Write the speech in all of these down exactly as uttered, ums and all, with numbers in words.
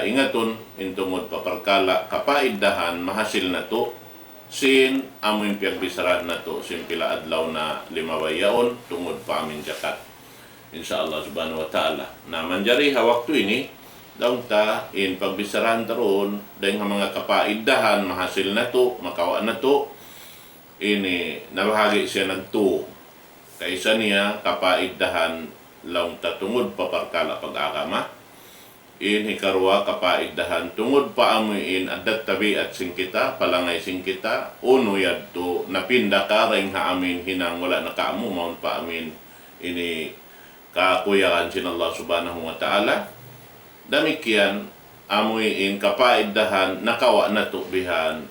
Ingatun in tungud pa parkala' kapaiddahan mahasil natu', sin amuin piyagbicharahan natu' sin pila adlaw na limabay yaun tungud pa amuin jakat. Insya Allah subhanahu wa ta'ala. Na manjari ha waktu ini, laung ta in pagbicharahan ta duun, dayng ha manga kapaiddahan mahasil natu', makawa' natu', ini nabahagi' siya nagtu. Kaisa niya kapaiddahan laung ta tungud pa parkala' pag-agama. In hikaruwa kapaiddahan tungud pa amuin addat tabiat sin kita, palangay sin kita, unu yadtu napinda ka dayng ha amuin hinang wala' na kaamu mawn pa amuin ini kakuyagan sin Allah subhanahu wa ta'ala. Damikkiyan amuin kapaiddahan nakawa' natu' bihan.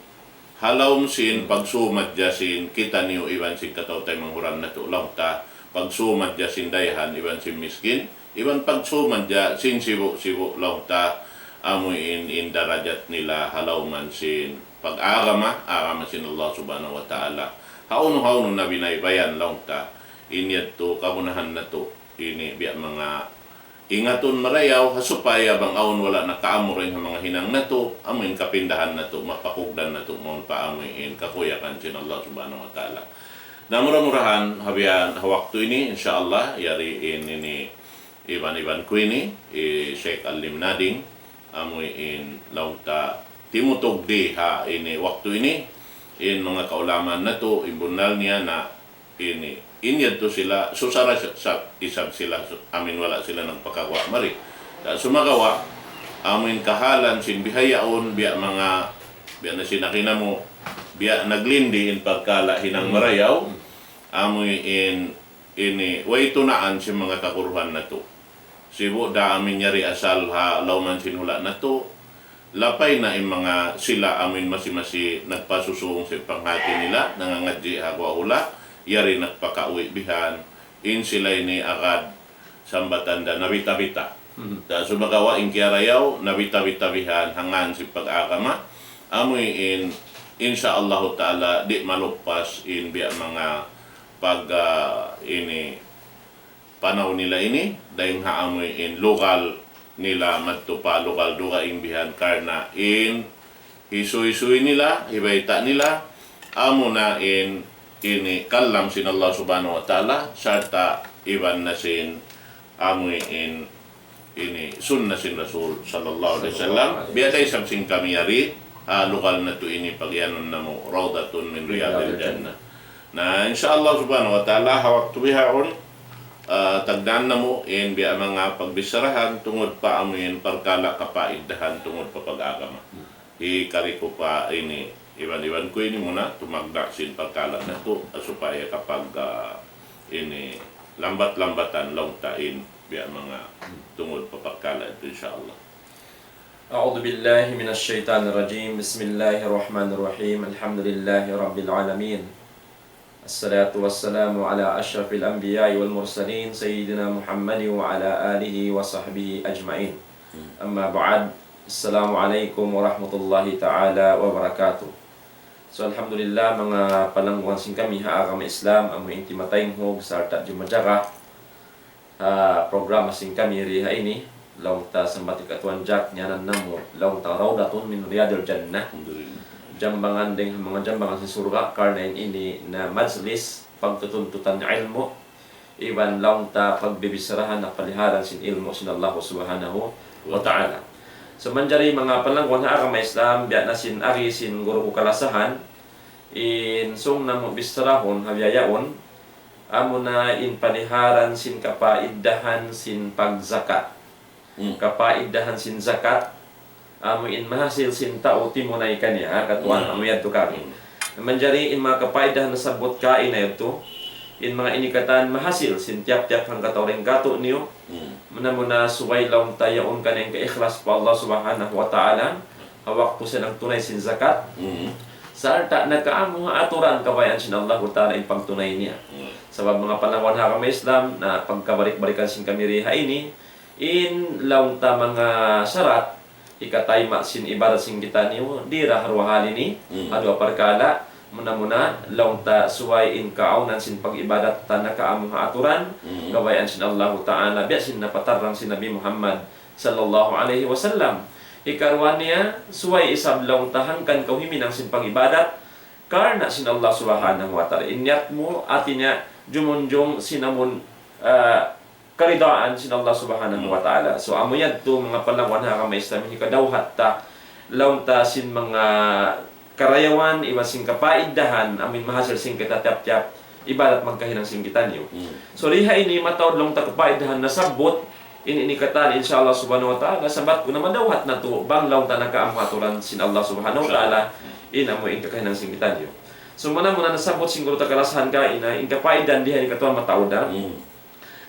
Ha lawm sin pagsumadja sin kitaniyu iban sin kataw-taymanghuran natu' laung ta, pagsumadja sin dayahan iban sin miskin, iban pagsumadja sin sibu'-sibu' laung ta, amuin in darajat nila ha lawman sin pag-agama, agama sin Allah subhanahu wa ta'ala. Hawnu-hawnu na binaybayan laung ta, in yadtu kagunahan natu', ini biya' manga ingatun marayaw, ha supaya bang awn wala' na kaamu dayng ha manga hinang natu', amuin kapindahan natu', mapakugdan natu', mawn pa amuin kakuyagan sin Allah subhanahu wa ta'ala. Na mura-murahan, ha bihan, ha waktu ini, insya Allah, yari in ini, iban-iban ku ini, hi Sheikh Alim Nading, amuin laung ta timutug di ha ini, waktu ini, in manga kaulamaan natu', in bunnal niya na ini, in yadtu sila, susara sa, sa, isab sila, su-, amuin wala' sila nagpakaguwa' mari. Na sumagawa', amuin kahalan sin bihaun, biya' manga, biya' na sin agi namu', biya' naglindi in parkala' hinang marayaw, amuin ini, way tunaan sin manga kaguruhan natu'. Sibu' da amuin yari asal ha lawman sin hula' natu'. Lapay na in manga sila amuin masi-masi nagpasusung sin panghati nila, nangangadji' ha guwa' hula', yari nagpakauwi' bihan, in sila ini agad sambatan da nabita-bita. Mhm. Da sumagawa' in kiyarayaw, nabita-bita bihan, hangkan sin pag-agama, amuin, insya Allahu ta'ala, di' maluppas in biya' manga pag, ah, ini, panaw nila ini, dayng ha amuin lugal nila madtu pa lugal dugaing bihan karna' in hisuy-suy nila, hibayta' nila, amuna in ini kalam sin Allah subhanahu wa ta'ala, sarta' iban na sin amuin ini sunnah sin Rasul sallallahu alayhi wasallam. Biya' da isab sin kami yari, ah, lugal natu' ini pagiyanun namu' Rawdatun min Riyadil Jannah. Na, insya Allah subhanahu wa ta'ala, ha waktu bihaun, ah, tagdaun namu' in biya' manga pagbicharahan tungud pa amuin parkala' kapaiddahan tungud pa pag-agama. Hikari ku pa ini, iban-iban ku ini muna, tumagna' sin parkala' natu', supaya kapag, ah, ini lambat-lambatan laung ta in biya' manga tungud pa parkala' yadtu, insya Allah. أعوذ بالله من الشيطان الرجيم. بسم الله الرحمن الرحيم. الحمد لله رب العالمين. الصلاة والسلام على أشرف الأنبياء والمرسلين سيدنا محمد وعلى آله وصحبه أجمعين. أما بعد. السلام عليكم ورحمة الله تعالى وبركاته. So, alhamdulillah, manga palangguan sin kami ha agama Islam, amu in timataynghug, sarta' jumajaga, ah, programa sin kami di ha ini, laung ta sambat hi Katuan Jack, ngiyanan namu', laung ta Rawdatun min Riyadil Jannah. Alhamdulillah. Jambangan dayng ha manga jambangan sin surga', karna' in ini na majlis, pagtutuntutan ilmu', iban laung ta pagbibicharahan ha paliharan sin ilmu' sin Allah Subhanahu wa Ta'ala. So, manjari manga palangguan ha agama Islam, biya' na sin agi sin guru ku kalasahan, in sung namu' bicharahun ha bihaun, amuna in paliharan sin kapaiddahan sin pagzakat. Hmm. Kapaiddahan sin zakat, amu in mahasil sin tau timunay kaniya, ha, katuan, hmm, amu yadtu kami. Hmm. Manjari in manga kapaiddahan nasabbut kaina yadtu, in manga ini katan mahasil sin tiyap-tiyap hangkatau dayn kātu'niyu, hmm, muna-muna subay laung ta yaun kaniya in kaikhlas pa Allah Subhanahu wa Ta'ala, ha waktu siya nagtunay sin zakat. Mm. Sarta' nakaamu ha aturan kabayaan sin Allahu Ta'ala in pagtunay niya. Mm. Sabab manga palangguan ha agama Islam, na pagkabalik-balikan sin kami di ha ini, in laung ta manga sarat, hikatayma' sin ibadat sin kitaniyu, di da ha duwa hal ini, mm, ha duwa parkala', muna-muna, laung ta subay in kaawnan sin pag-ibadat ta nakaamu ha aturan, mm, kabayaan sin Allahu Ta'ala, biya' sin napatarrang sin Nabi Muhammad sallallahu alayhi wasallam. Hikaruwa niya, subay isab laung ta hangkan kaw huminang sin pag-ibadat karna' sin Allah Subhanahu wa Ta'ala. In niyat mu, hati niya, jumunjung sin amun, ah, karidaan sin Allah Subhanahu wa Ta'ala. So, amu yadtu manga palangwan ha agama Islam, hikadawhat ta, laung ta sin manga karayawan, iban sin kapaidahan, amuin mahasil sin kita tiyap-tiyap ibadat magkahinang sin kitaniyu. Hmm. So, di ha ini mataud laung ta kapaidahan nasabbut, in ini katan, insya Allah Subhanahu wa Ta'ala, sabat ku na madawhat natu', bang laung ta nakaamu ha aturan sin Allah Subhanahu wa Ta'ala, in amu in kakahinang sin kitaniyu. So, muna-muna nasabbut sin guru ta kalasahan kaina, in kapaidahan di ha ini katan mataud, ha? Hmm.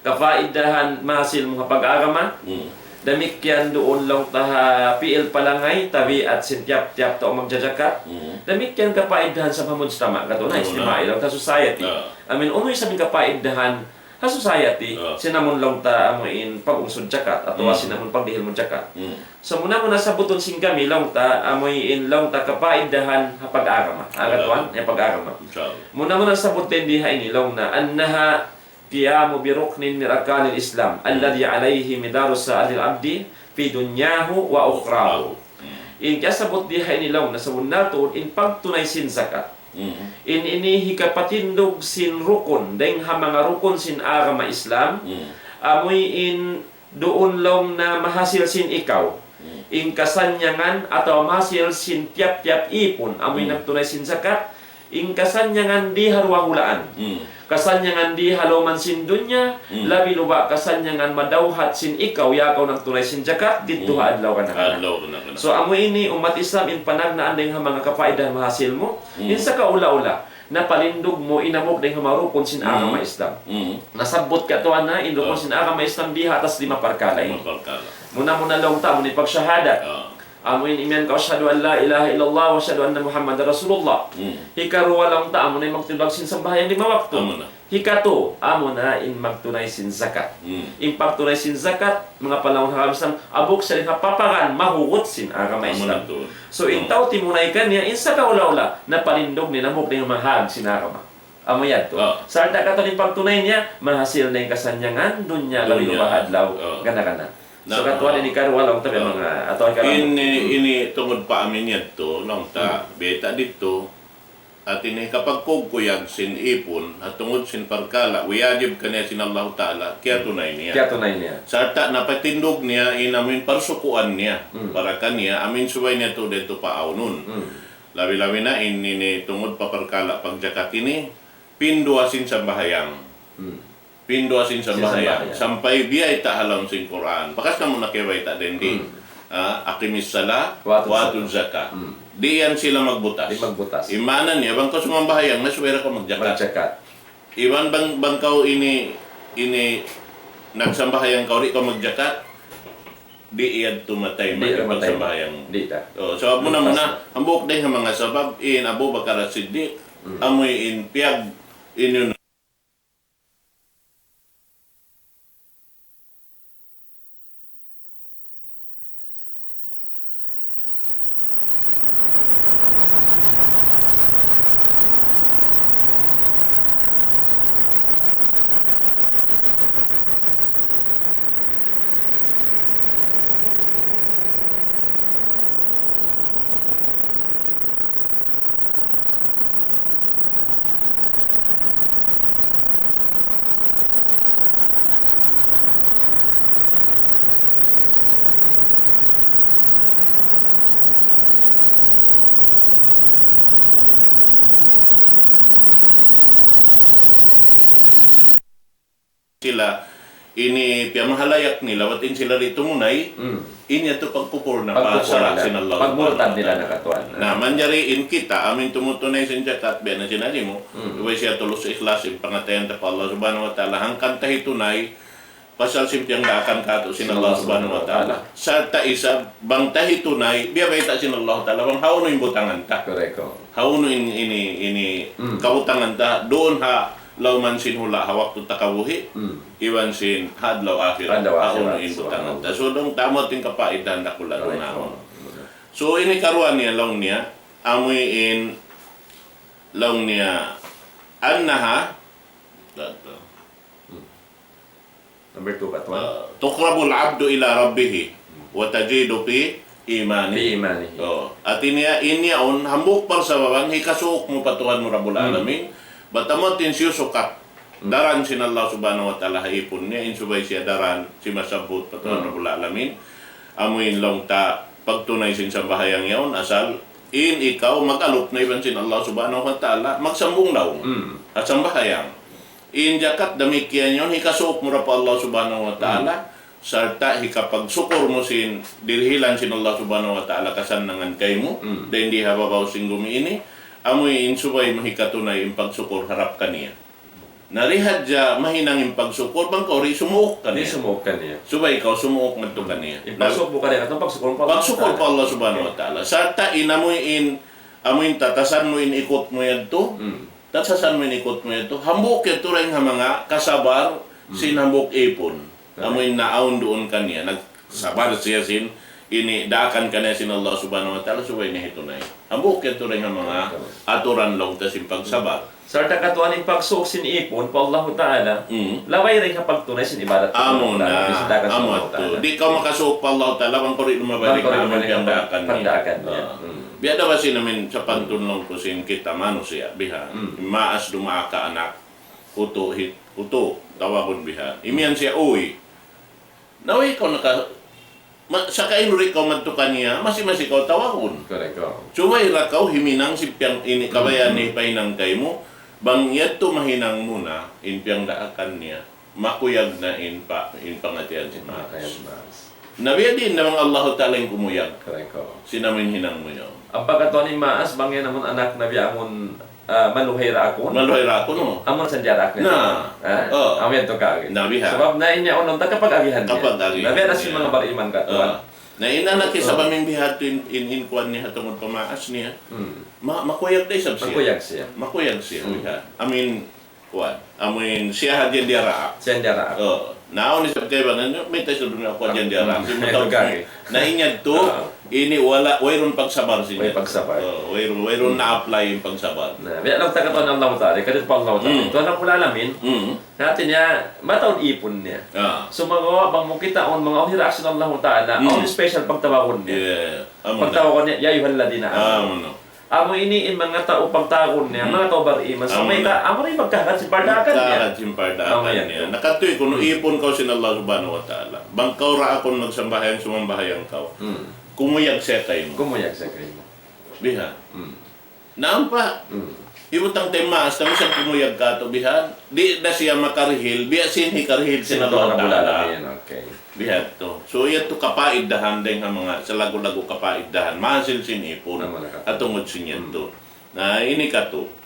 Kapaidahan mahasil mu ha pag-agama. Hmm. Damikkiyan duun laung ta ha pi'il palangay, tabiat sin tiyap-tiyap tau magjajakat. Hmm. Damikkiyan kapaidahan sa mujtama', katu' na, hmm, istimai laung ta society. Ah. Amuin unu isab in kapaidahan ha society, ah, sin amun laung ta amuin pag-ungsud jakat, atawa, hmm, sin amun pagdihil mu jakat. Hmm. So, muna-muna sabbutun sin kami laung ta, amuin laung ta kapaidahan ha pag-agama. Agad, ah, wan, ha pag-agama. Insya Allah. Muna-muna sabbutun di ha ini laung na, أنها قيام بركن من أركان الإسلام الذي عليه مدار سعي العبد في دنياه وأخراه. Hmm. In kiyasabbut di ha ini laung na sabunnal tuud in pagtunay sin zakat. Hmm. In ini hikapatindug sin rukun, dayng ha manga rukun sin agama Islam, hmm, amuin duun laung na mahasil sin ikaw. Hmm. In kasannyangan atawa mahasil sin tiyap-tiyap ipun, amuin, hmm, nagtunay sin zakat, in kasannyangan di ha duwa hulaan. Hmm. Kasannyangan di ha lawm sin dunya, hmm, labi luba kasannyangan madawhat sin ikaw, ya kaw nagtunay sin zakat, didtu, hmm, ha adlaw kana-kana. Adlaw kana-kana. So, amu ini, ummat Islam, in panagnaan dayng ha manga kapaidahan mahasil mu, hmm, in sa kaula-ula, napalindug mu in hambuuk dayng ha manga rukun sin, hmm, agama Islam. Hmm. Nasabbut katu' na in rukun, ah, sin agama Islam di ha atas lima parkala' ini. Lima parkala'. Muna-muna laung ta, amu in pagshahadat. Ah. Amu in imiyan kaw, أشهد أن لا إله إلا الله وأشهد أن محمدا رسول الله. Hmm. Hikaruwa laung ta, amu na in magtindug sin sambahayang lima waktu. Amu na. Hikatu, amu na in magtunay sin zakat. Hmm. In pagtunay sin zakat, manga palangwan ha agama Islam, hambuuk sa dayn ha paparan mahugut sin agama Islam. Amu na tuud. So, in, hmm, tau timunay kaniya, in sa kaula-ula, napalindug niya na hambuuk dayng ha manga hag sin agama. Amu yadtu. Ah. Sarta' katu' in pagtunay niya, mahasil na in kasannyangan dunya, labi, dunya, luba ha adlaw, ah, kana-kana. So, na, katu' ini hikaruwa laung ta, ah, manga, atawa hikaruwa. Ini, hmm, ini tungud pa amu in yadtu, laung ta, hmm, bayta' didtu, hati niya kapagkuyag sin ipun, ha tungud sin parkala', wiyajib kaniya sin Allahu Ta'ala, kiyatunay niya. Kiyatunay niya. Sarta' napatindug niya, in amuin parsukuan niya, hmm, para kaniya, amuin subay niya tuud didtu paawnun. Hmm. Labi-labi na in ini tungud pa parkala' pagjakat ini, pinduwa sin sambahayang. Hmm. Pinduwa sin sambahayang. Sin sambahayang. Sampay biyayta' ha lawm sin Qur'an. Bakas namu' na kiyabayta' dindi. Hmm. Ah, أقيموا الصلاة وآتوا الزكاة. Hmm. Di' yan sila magbutas. Di' magbutas. In maana niya, bang kaw sumambahayang na, subay da kaw magjakat. Magjakat. Iban bang, bang kaw ini, ini nagsambahayang kaw, di' kaw magjakat, di' yadtu matay, di' matay pagsambahayang. Di' da. Oh, sabab muna-muna, hambuuk dayng ha manga sabab, in Abu Bakar As-Siddiq, hmm, amu in piyag, in yun. Sila, ini piyamahalayak nila, bat in sila di' tumunay, hmm, in yadtu pagkupur na, pagkupur pa sara' nila, sin Allah Subhanahu wa Ta'ala. Pagmurtad nila na katuan. Na, manjari in kita, amu in tumutunay sin jakat, biya' na sin agi mu, hmm, subay siya tulus ikhlas, in pangatayan ta pa Allah Subhanahu wa Ta'ala, hangkan ta hitunay, pasal sin piyangdaakan katu' sin Allah Subhanahu wa Ta'ala. Sarta' isab, bang ta hitunay, biya' bayta' sin Allah Ta'ala, bang hawnu in butangan ta. Correct, oh. Hawnu in, ini, ini, hmm, kabutangan ta, duun ha, lawm sin hula' ha waktu ta kabuhi', hmm, iban sin ha adlaw akhirat, adlaw akhirat, hawnu in butangan ta. Subhanallah. So, laung ta amu in kapaidahan dakula' duun. Correct, oh. So, ini karuwa niya laung niya, amu in laung niya, أنها, Hmm. Number two, katuan. Ah, تقرب العبد إلى ربه وتزيد في imani. Fi imanihi. Oh, hati niya, in yaun, hambuuk parsababan, hikasuuk mu pa Tuhan mu Rabbul Alamin, bat amu in siyusukat, daran sin Allah Subhanahu wa Ta'ala ha ipun niya, in subay siya daran, simasabbut pa Tuhan Rabbul Alamin, amu in laung ta, pagtunay sin sambahayang yaun, asal, in ikaw, mag-alup na iban sin Allah Subhanahu wa Ta'ala, magsambung laung, ha sambahayang. In jakat damikkiyan yaun, hikasuuk mu ra pa Allah Subhanahu wa Ta'ala, sarta' hikapagsukur mu sin dirihilan sin Allah Subhanahu wa Ta'ala kasannangan kaymu, dayn di ha babaw sin gumi ini, amu in subay mahikatunay in pagsukur harap kaniya. Na di' hadja mahinang in pagsukur, bang kaw di' sumuuk kaniya. Di' sumuuk kaniya. Subay kaw sumuuk madtu kaniya. In pagsuuk mu kaniya, katong pagsukur mu pa Allah. Pagsukur pa Allah Subhanahu wa Ta'ala. Sarta' in amu in, amu in tatasan mu in ikut mu yadtu. Tatasan mu in ikut mu yadtu. Hambuuk yadtu dayn ha manga kasabar sin hambuuk ipun. Amu in naawn duun kaniya, nagsabar siya sin, ini daakan kaniya sin Allah Subhanahu wa Ta'ala, subay niya hitunay. Hambuuk yadtu dayn ha manga aturan laung ta sin pagsabar. Sarta' katuan in pagsuuk sin ipun pa Allahu Ta'ala, labay dayn ha pagtunay sin ibadat pa Allahu Ta'ala, sin daakan sin Allahu Ta'ala. Di' kaw makasuuk pa Allahu Ta'ala, bang kaw di' lumabay dayn ha amu in piyagdaakan niya. Pagdaakan niya. Biya' da ba sin amin sapantun laung ku sin kita manusiya', biha. Maas dumaak ha anak, utu', hit-, utu', tawagun biha. Imiyan siya, uy. Na way kaw naka-, ma-, sakain di' kaw madtu kaniya, masi-masi kaw tawagun. Correct, oo. Subay ra kaw himinang sin piyang ini kabayaan niya hipahinang kaymu, bang yadtu mahinang mu na, in piyagdaakan niya, makuyag na in pa-, in pangatayan sin maas. Pangatayan sin maas. Na biya' diin na bang Allahu Ta'ala in kumuyag. Correct, oo. Sin amu in hinang mu yaun. Ampa katuan in maas, bang yan amun anak na biya' amun ah, maluhay ra akun. Maluhay ra akun, oh. Amun sa diyaraak niya. Na. Ha? Oh. Amu yan tu ka. Na biha. Sabab na in yaun laung ta kapag-agihan niya. Kapag-agihan niya. Na biya' na sin manga bariman katuan. Ah. Na in anak isab amin biha tu in, in, in kuwan niya ha tungud pa maas niya. Hmm. Ma-, makuyag da isab siya. Makuyag siya. Makuyag siya, biha. Amin, kuwan. Amin siya hadja diyaraak. Siya diyaraak. Oh. Na awn isab kaibanan, mayta' isab duun aku hadja diyaraak. Simutaw. Na in yadtu, ini wala', wayruun pagsabar sin yadtu. Way pagsabar. Oh, wayruun, wayruun na-apply in pagsabar. Na, biya' laung ta katuan Allahu Ta'ala, kadtu pa Allahu Ta'ala. Tuhan Rabbul Alamin, hati niya, mataud ipun niya. Ah. Sumagawa' bang mu kitaun manga awn reaction Allahu Ta'ala, awn special pagtawagun niya. Yeah. Amu na. Pagtawagun niya, "Ya ayyuhalladhina amanu." Amu na. Amu ini in manga tau pagtawagun niya, manga tau bariman. Amu na. Sa' mayta', amu na in magkahagad sin pardaakan niya. Magkahagad sin pardaakan niya. Amu yan. Na katu' kunu' ipun kaw sin Allah Subhanahu wa Ta'ala. Bang kaw ra akun magsambahayang, sumambahayang kaw. Hmm. Kumuyag siya kaymu. Kumuyag siya kaymu. Biha. Hmm. Na ampa, hibutang ta in maas, na misan kumuyag katu' biha, di' da siya makarihil, biya' sin hikarihil sin Allah Ta'ala. Sin Tuhan Rabbul Alamin, okay. Biha' tu. So, yadtu kapaidahan dayn ha manga salaggu'-laggu' kapaidahan, mahasil sin ipun. Amu na katu'. Tungud sin yadtu. Na, ini katu'.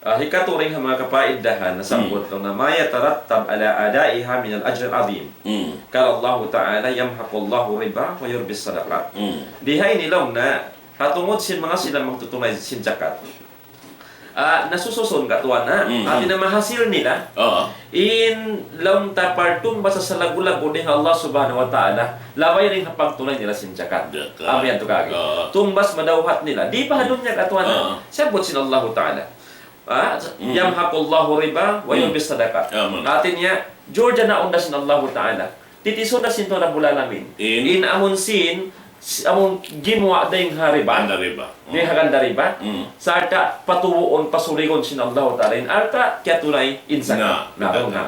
Ah, hikatu dayn ha manga kapaidahan, nasabbut laung niya, ما يترتب على أدائها من الأجر العظيم. Hmm. قال الله تعالى: يمحق الله الربا ويربي الصدقات. Hmm. Di ha ini laung niya, ha tungud sin manga sila magtutunay sin jakat. Ah, nasususun katuan na, hati na mahasil nila. Oo. In laung ta partungbas salaggu'-laggu' dayn ha Allah Subhanahu wa Ta'ala, labay dayn ha pagtunay nila sin jakat. Jakat. Amu yan tu kagi. Oo. Tungbas madawhat nila. Di' pa ha dunya katuan na. Oo. Sabbut sin Allahu Ta'ala. Ah, يمحق الله الربا ويربي الصدقات. Amu na. Hati niya, jurja na unda sin Allahu Ta'ala. Titisun da sin Tuhan Rabbul Alamin. In? In amun sin, s-, amun gimuwa' dayn ha riba. Ganda riba. Dayn ha ganda riba. Mm. Sarta' patubuun, pasuligun sin Allahu Ta'ala. In alta', kiyatunay, in zakat. Na, na, na.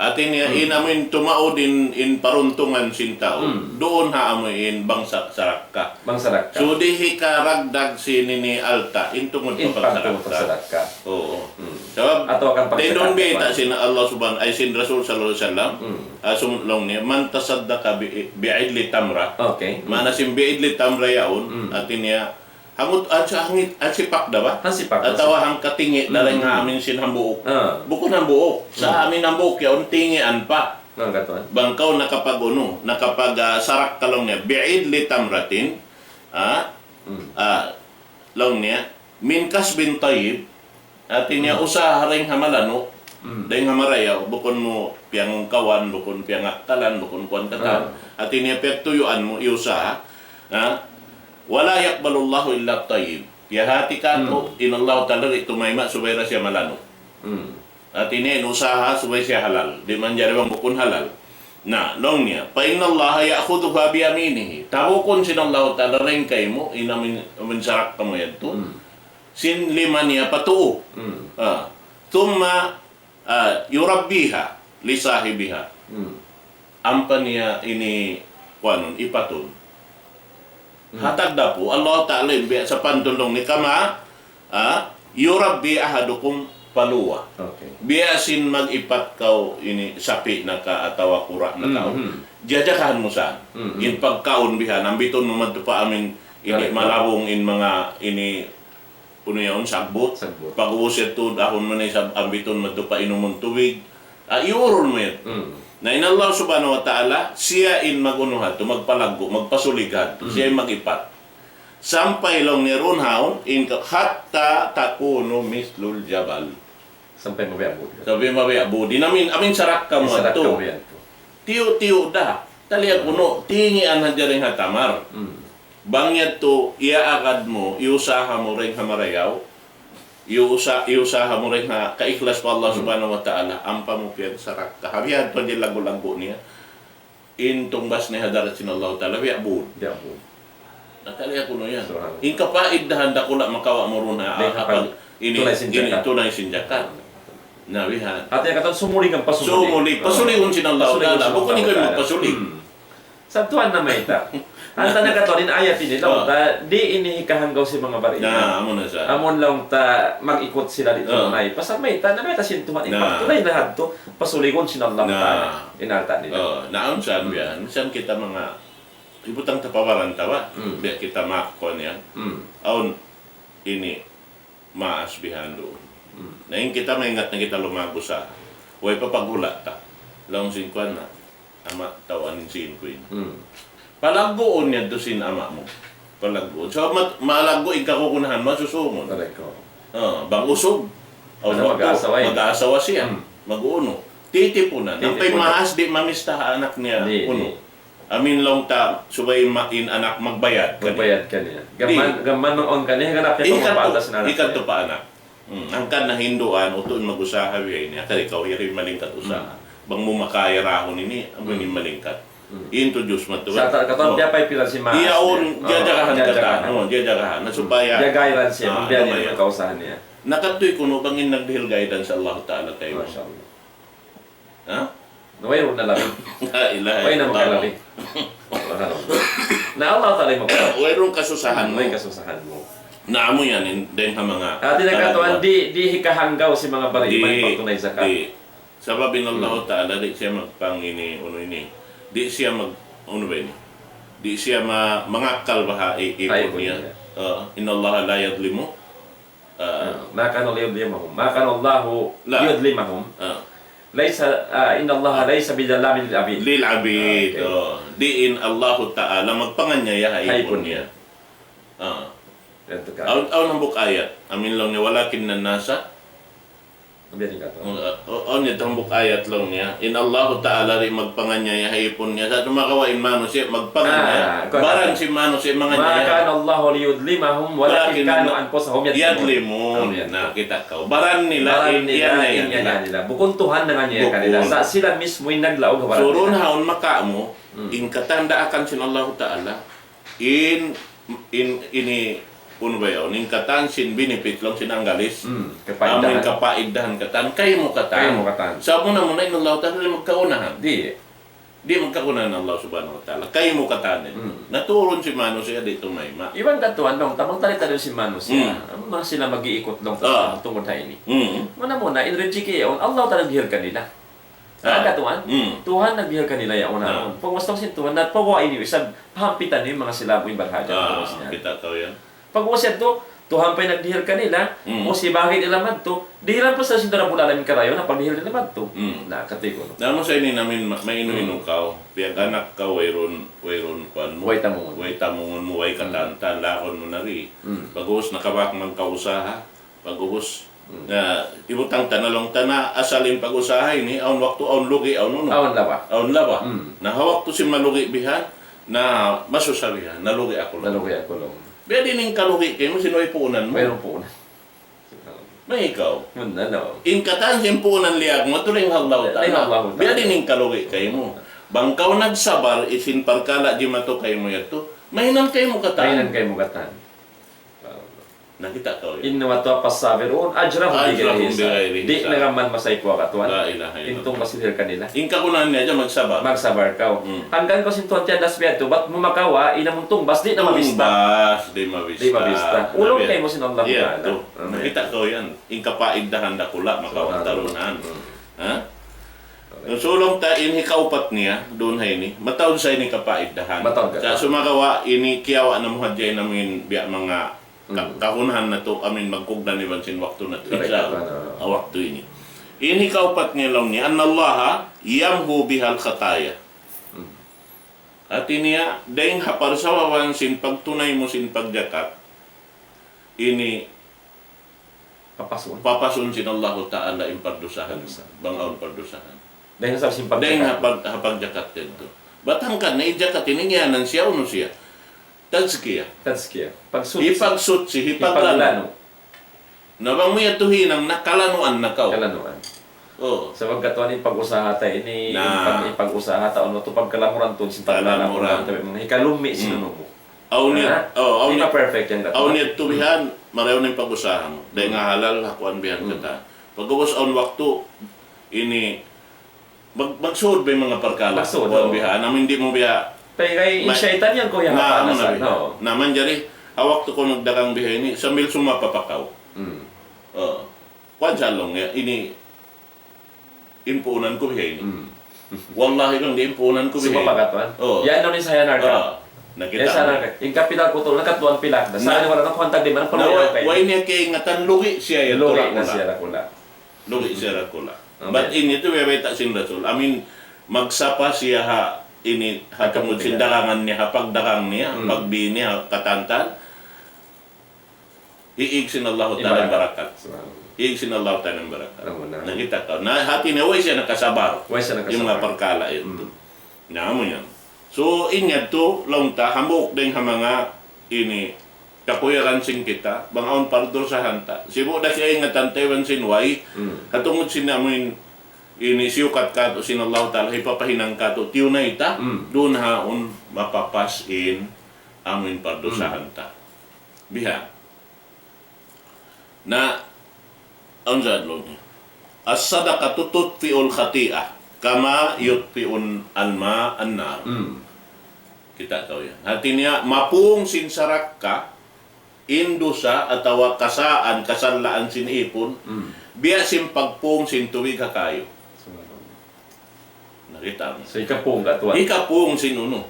Hati niya, in amun tumaud in, in paruntungan sin tau. Mm. Duun ha amun bangsa sarakka. Bangsa sarakka. So, di' hikaragdag sin ini alta', in tungud pa pagsarakka. In pagtungud pa pagsarakka. Oo. Hmm. Sabab, atawa kan pagsakat, tindun biyayta' sin Allah Subhanahu, ay sin Rasul sallallahu alayhi wasallam, hmm, ah, sumut laung niya, من تصدق ب-, بعدل تمرة. Okay. Maana sin بعدل تمرة yaun, hmm, hati niya, hangut, ah, sa hangit, ah, sipak da ba? Hangsipak, atawa hangsipak. Hangkatingi', hmm, dayn ha amun sin hambuuk. Ah. Bukun hambuuk. Sa, hmm, amun hambuuk yaun, tingian pa. Nang katuan. Bang kaw nakapag-unu, nakapag, ah, sarakka laung niya, بعدل تمرة, ah, hmm, ah, laung niya, من كسب طيب, hati niya, hmm, usaha dayn ha malanu', hmm, dayn ha marayaw, bukun mu piyangkawan, bukun piyangakkalan, bukun kuwan katan. Ah. Hati niya, piyagtuyuan mu, iyusaha. Ha? ولا يقبل الله إلا الطيب. Piyahati katu', hmm, in Allah Ta'ala di' tumayma' subay da siya malanu'. Hmm. Hati niya in usaha subay siya halal. Di' manjari bang bukun halal. Na, laung niya, فإن الله يأخذها بيمينه. Tabukun sin Allahu Ta'ala dayn kaymu, in amin, amin sarakka mu yadtu. Hmm. Sin lima niya pa tuu. Hmm. Ah. ثم, ah, يربيها لصاحبها. Hmm. Ampa niya ini, kuanun, ipatun. Hmm. Hatag da pu, Allah Ta'ala in biya' sapantun laung niya kama, ah, يربي أحدكم فلوة. Okay. Biya' sin mag-ipat kaw ini sapi' na ka atawa kura' na kaw. Mhm. Jajagahan mu sa. Mhm. In pagkaun bihan, ambitun mu madtu pa amin ini malabung in manga ini unu yaun, sagbut. Sagbut. Pag-ubus yadtu, dahun mu na isab ambitun madtu pa inumun tubig. Ah, iurul mu yadtu. Mm. Na in Allah Subhanahu wa Ta'ala, siya in mag-unu hadtu, magpalaggu', magpasulig hadtu, siya in mag-ipat. Sampay laung niya duun haun, in ka, حتى تكون مثل الجبل. Sampay mabiya' budi. Sampay mabiya' budi. Amin, amin sarakka mu hadtu. Sarakka mu yadtu. Tiyu'-tiyu' da. Taliya kunu', tingian hadja dayn ha tamar. Mm. Bang yadtu, iyaagad mu, iyusaha mu dayn ha marayaw, iyusa-, iyusaha mu dayn ha kaikhlas pa Allah Subhanahu wa Ta'ala, ampa mu piyagsarakka. Ha biya' hadtu in laggu'-laggu' niya, in tungbas niya ha hadarat sin Allah Ta'ala, biya' bud. Biya' bud. Na taliya kunu' yan. Subhanallah. In kapaiddahan dakula' makawa' mu duun ha, dayn ha apa, pag-, ini, tunay sin ini, zakat. Tunay sin zakat. Na bihan. Hati niya katan sumulig in pasulig. Sumulig. Ah. Pasuligun sin Allah Ta'ala. Pasuligun sin Allah Ta'ala. Bukun ikaw in magpasulig. Hmm. Sa' tuwan na mayta'. Hangkan na katan in ayat ini, laung ta, di' ini hikahanggaw sin manga bariman. Na, amu na sa. Amun laung ta, mag-ikut sila di' tunay. Pasal mayta', na mayta' sin Tuhan, in pagtunay na hadtu, pasuligun sin Allah Ta'ala. In alta' nila. Oh, na awn sa, biya', minsan kita manga, hibutang ta pa baran ta ba? Hmm. Biya' kita ma-, kuwan yan. Hmm. Awn ini, maas bihan duun. Hmm. Na in kita maingat na kita lumaggu' sa, way pa paghula' ta. Laung sin kuwan na, ama', tawaan in sin kuwan. Hmm. Palagguun niya duun sin ama' mu. Palagguun. So, mat-, malaggu' in kakukunahan, masusungun. Correct ko. Ah, bang usug. Aw, mag-asawa siya. Hmm. Mag-unu. Titipunan. Titipunan. Ang pay maas di' mamista ha anak niya. Di', unu. Di'. Amin laung ta, subay ma-, in anak magbayad kaniya. Magbayad kaniya. Di'. Gam-, gam-, mang-on kaniya, ganap niya. Ikat tu pa anak. Hmm, hangkan na hinduan, utuun mag-usaha biya' ini. Akal ikaw, yari malingkat usaha. Hmm. Bang mu makaya rahun ini, amu ini malingkat. Hmm. Introduce mu tu. Sa' ta-, katan, oh, biya' pa in pilan sin maas niya. Iyaun, jajagahan katan. Oh, jajagahan. Na supaya. Jagahan siya, ah, biya' niya, lumayan. Kausahan niya. Na katu' kunu' bang in nagdihil guidance sin Allah Ta'ala kaymu. Masha Allah. Ha? Na wayruun na labi. La ilaha illallah. Way na makalabi. Na Allah Ta'ala in mag- Wayruun kasusahan mu. Way kasusahan mu. Na amu yan, in, dayn ha manga. Hati niya katan, di', di' hikahanggaw sin manga bariman in pagtunay zakat. Di'. Sabab in Allah Ta'ala, di' siya magpang ini, unu ini. Di' siya mag-, unu ba ini? Di' siya ma-, mangakkal baha' i-, ipun niya. Ipun niya. Ah, إن الله لا يظلم Ah. Ah, ما كان الله ليظلمهم. ما كان الله ليظلمهم. Ah. ليس، ah, إن الله ليس بظلام للعبيد. Lil abid. Okay. Oh. Di' in Allahu Ta'ala magpanganyaya ha ipun niya. Ha ipun niya. Ah. Yan tu ka. Awn, awn hambuuk ayat. Amin laung niya, ولكن الناس. Biya' ini katan. Oh, oh, awn niya hambuuk ayat laung niya. In Allahu Ta'ala di' magpanganyaya ha ipun niya. Sa' tumakawa in manusiya' magpanganyaya. Ah, kuwan. Baran sin manusiya' manganyaya. ما كان الله ليظلمهم ولكن كانوا أنفسهم يظلمون. يظلمون. Amin. Na, kita' kaw. Baran nila, baran nila, in, in, in, in nila. Bukun Tuhan nanganyaya kanila. Bukun. Sa' sila mismu in naglaug ha baran nila. So, duun haun makamu, hmm, in katandaakan sin Allahu Ta'ala, in, in, ini, unu ba yaun? In katan sin benefit laung sin Anggalis. Hmm, kapaidahan. Amu in kapaidahan katan, kaymu katan. Kaymu katan. Sa' muna-muna in Allah Ta'ala di' magkaunahan. Di'. Di' magkaunahan Allah Subhanahu wa Ta'ala. Kaymu katan. Hmm. Naturun sin manusiya' di' tumayma'. Iban katan laung ta, bang tali-tali sin manusiya'. Hmm. Amu na sila mag-iikut laung ta, ah, tungud ha ini. Hmm. Muna-muna, in rijiki yaun, Allah Ta'ala dihil kanila. Ah. Hangkan tuwan, hmm, Tuhan nagdihil kanila yaun. Ah. Pag'ubus sin Tuhan, na pag'ubus ini, isab pahampitan niya in manga sila amu in barhajat. Ah, pag'ubus niya. Kita' kaw yan. Pag'ubus yadtu, Tuhan pa in nagdihil kanila, hmm, mu si bagay nila madtu, dihilan pa sila sin Rabbul Alamin karayawan, na pagdihil nila madtu. Hmm. Na, katigun. Na, amu sa ini na amin, ma-, mainu-inu kaw, piyag-anak kaw, wayruun, wayruun kuwan mu. Way tamungun. Way tamungun mu, way katan-katan, laun mu na ri. Hmm. Pag'ubus nakabak magkausaha, pag'ubus. Hmm. Na, hibutang ta na laung ta na asal in pag-usaha ini, awn waktu, awn lugi', awn unu. Awn laba. Awn laba. Hmm. Na, ha waktu sin malugi' bihan, na masusa bihan, nalugi' aku laung. Nalugi' aku laung. Biya' diin in kalugi' kaymu sin way puunan mu. Wayruun puunan. May ikaw. Muna, no. In katan sin puunan liyag mu, tuud in Allah Ta'ala. In Allah Ta'ala. Biya' diin in kalugi' kaymu. Bang kaw nagsabar sin parkala' jimatu kaymu yadtu, mahinang kaymu katan. Mahinang kaymu katan. Na kita' kaw yan. إنما توفى الصابرون أجرهم بغير حساب. Di' na man masaypu katan. La ilaha illallah. In tungbas sin kanila. In kagunahan niya hadja magsabar. Magsabar kaw. Hmm. Hangkan kaw sin Tuhan tiyandas biya' tu, bat mu makawa', in amun tungbas, di' na mabista. Tungbas, di' mabista. Di' mabista. Ulung kaymu sin Allah Ta'ala. Iya, tu. Na kita' kaw yan. In kapaidahan dakula', makawa' tarunan. Hmm. Ha? Subhanallah. Sulung ta in hikaupat niya, duun ha ini, mataud sa ini kapaidahan. Mataud ka. Sa' sumagawa' ini kiyawa' namu' hadja in amin biya' manga ka-, kahunahan natu', amin magkugdan iban sin waktu natu'. Correct. Insya Allah. Ah, waktu ini. In hikaupat niya laung niya, أن الله يمحو بها الخطايا. Hmm. Hati niya, dayng ha parsababan sin pagtunay mu sin pagjakat, ini papasun. Papasun sin Allahu Ta'ala in pardusahan. Pardusahan. Bang awn pardusahan. Dayng ha sabab sin pagjakat. Dayng ha pag-, ha pagjakat yadtu. Bat hangkan na in jakat ini ngiyanan siya, unu siya? Tazkiya. Tazkiya. Pagsuchi. Hipagsuchi, hipaglanu. Hipaglanu. Na bang mu yadtu hinang na kalanuan na kaw. Kalanuan. Oo. Sabab katuan in pag-usaha ta ini, in pag-, in pag-usaha ta, unu tu pagkalamuran tu, sin pagkalamuran. Kalamuran. Tabi manga hikalummi sin unu mu. Awn niya, oh, awn niya, di' ma-perfect yan, awn niya tu bihan, marayaw na in pag-usaha mu. Dayng ha halal, ha kuwan bihan katan. Pag'ubus awn waktu, ini, mag-, magsud ba in manga parkala'? Magsud, kuwan bihan, amin di' mu biya'. Pagay, in shaytan yan ku yan. Na, unu na bihan. Na, manjari, ha waktu kaw nagdagang bihan ini, sambil sumapa pa kaw. Hmm. Oo. Kuwan sa laung niya, ini, in puunan ku biha ini. Hmm. Wallahi, bang di' in puunan ku biha ini. Sumapa katan. Oh. Yan na in sayanarka. Ah, nakita' mu. Yan sayanarka. In kapital ku tu, nakatluan pilak. Na, sa' wala' na kuwan tagdi', manang na, pamilya wa-, kayo. Way niya kaingatan, lugi siya yan, lugi na siya dakula'. Lugi siya dakula'. Okay. Bat ini tu, biyayta' sin Rasul. Amin, magsapa siya ha, ini, ha tungud sin dagangan niya, ha pagdagang niya, pagbi niya, katantan. Hiig sin Allahu Ta'ala in barakat. Subhanallah. Hiig sin Allahu Ta'ala in barakat. Amu na. Nakita' kaw. Na hati niya, way siya nakasabar. Way siya nakasabar. In manga parkala' yadtu. Hmm. Na, amu yan. So, in yadtu, laung ta, hambuuk dayng ha manga ini, kakuyagan sin kita, bang awn pardusahan ta. Sibu' da kaingatan ta iban sin way, ha tungud sin amuin ini siyukat katu' sin Allahu Ta'ala, hipapahinang katu', tiyunay ta, duun ha awn mapapas in amuin pardusahan ta. Biha. Na, awn sa laung niya. الصدقة تطفئ الخطيئة كما يطفئ الماء النار. Hmm. Kita' kaw yan. Hati niya, mapung sin sarakka, in dusa atawa kasaan, kasalaan sin ipun, biya' sin pagpung sin tubig ha kayu. Subhanallah. Nakita' mu. So, hikapung katuan. Hikapung sin unu.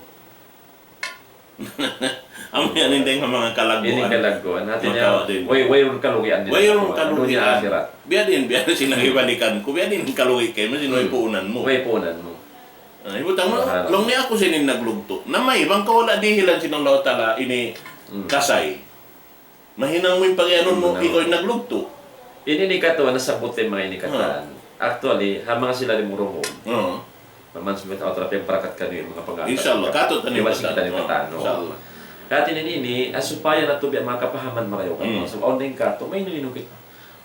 Amu yan in dayng ha manga kalagguan. Ini kalagguan. Hati niya, makawa' din. Way, wayruun kalugian nila. Wayruun kalugian. Dunya akhirat. Biya' diin, biya' diin sin nahibalikan ku. Biya' diin kalugi kaymu, sin way puunan mu. Way puunan mu. Ah, ibutang mu, subhanallah, laung niya aku sin in naglugtu'. Na may, bang kaw wala' dihilan sin Allahu Ta'ala, ini kasay. Mahinang mu in pagiyanun mu, ikaw in naglugtu'. Ini, ini katan, nasabbut in manga ini katan. Actually, ha manga sila di' murumum. Maman sumit aw tarapi ang parakat kanu in manga pangkat. Insya Allah, katu' tani katan. Insya Allah. Katan ini, ini, ah, supaya natu' biya' manga kapahaman marayaw katan. So, awn dayng katan, may inu-inu kita.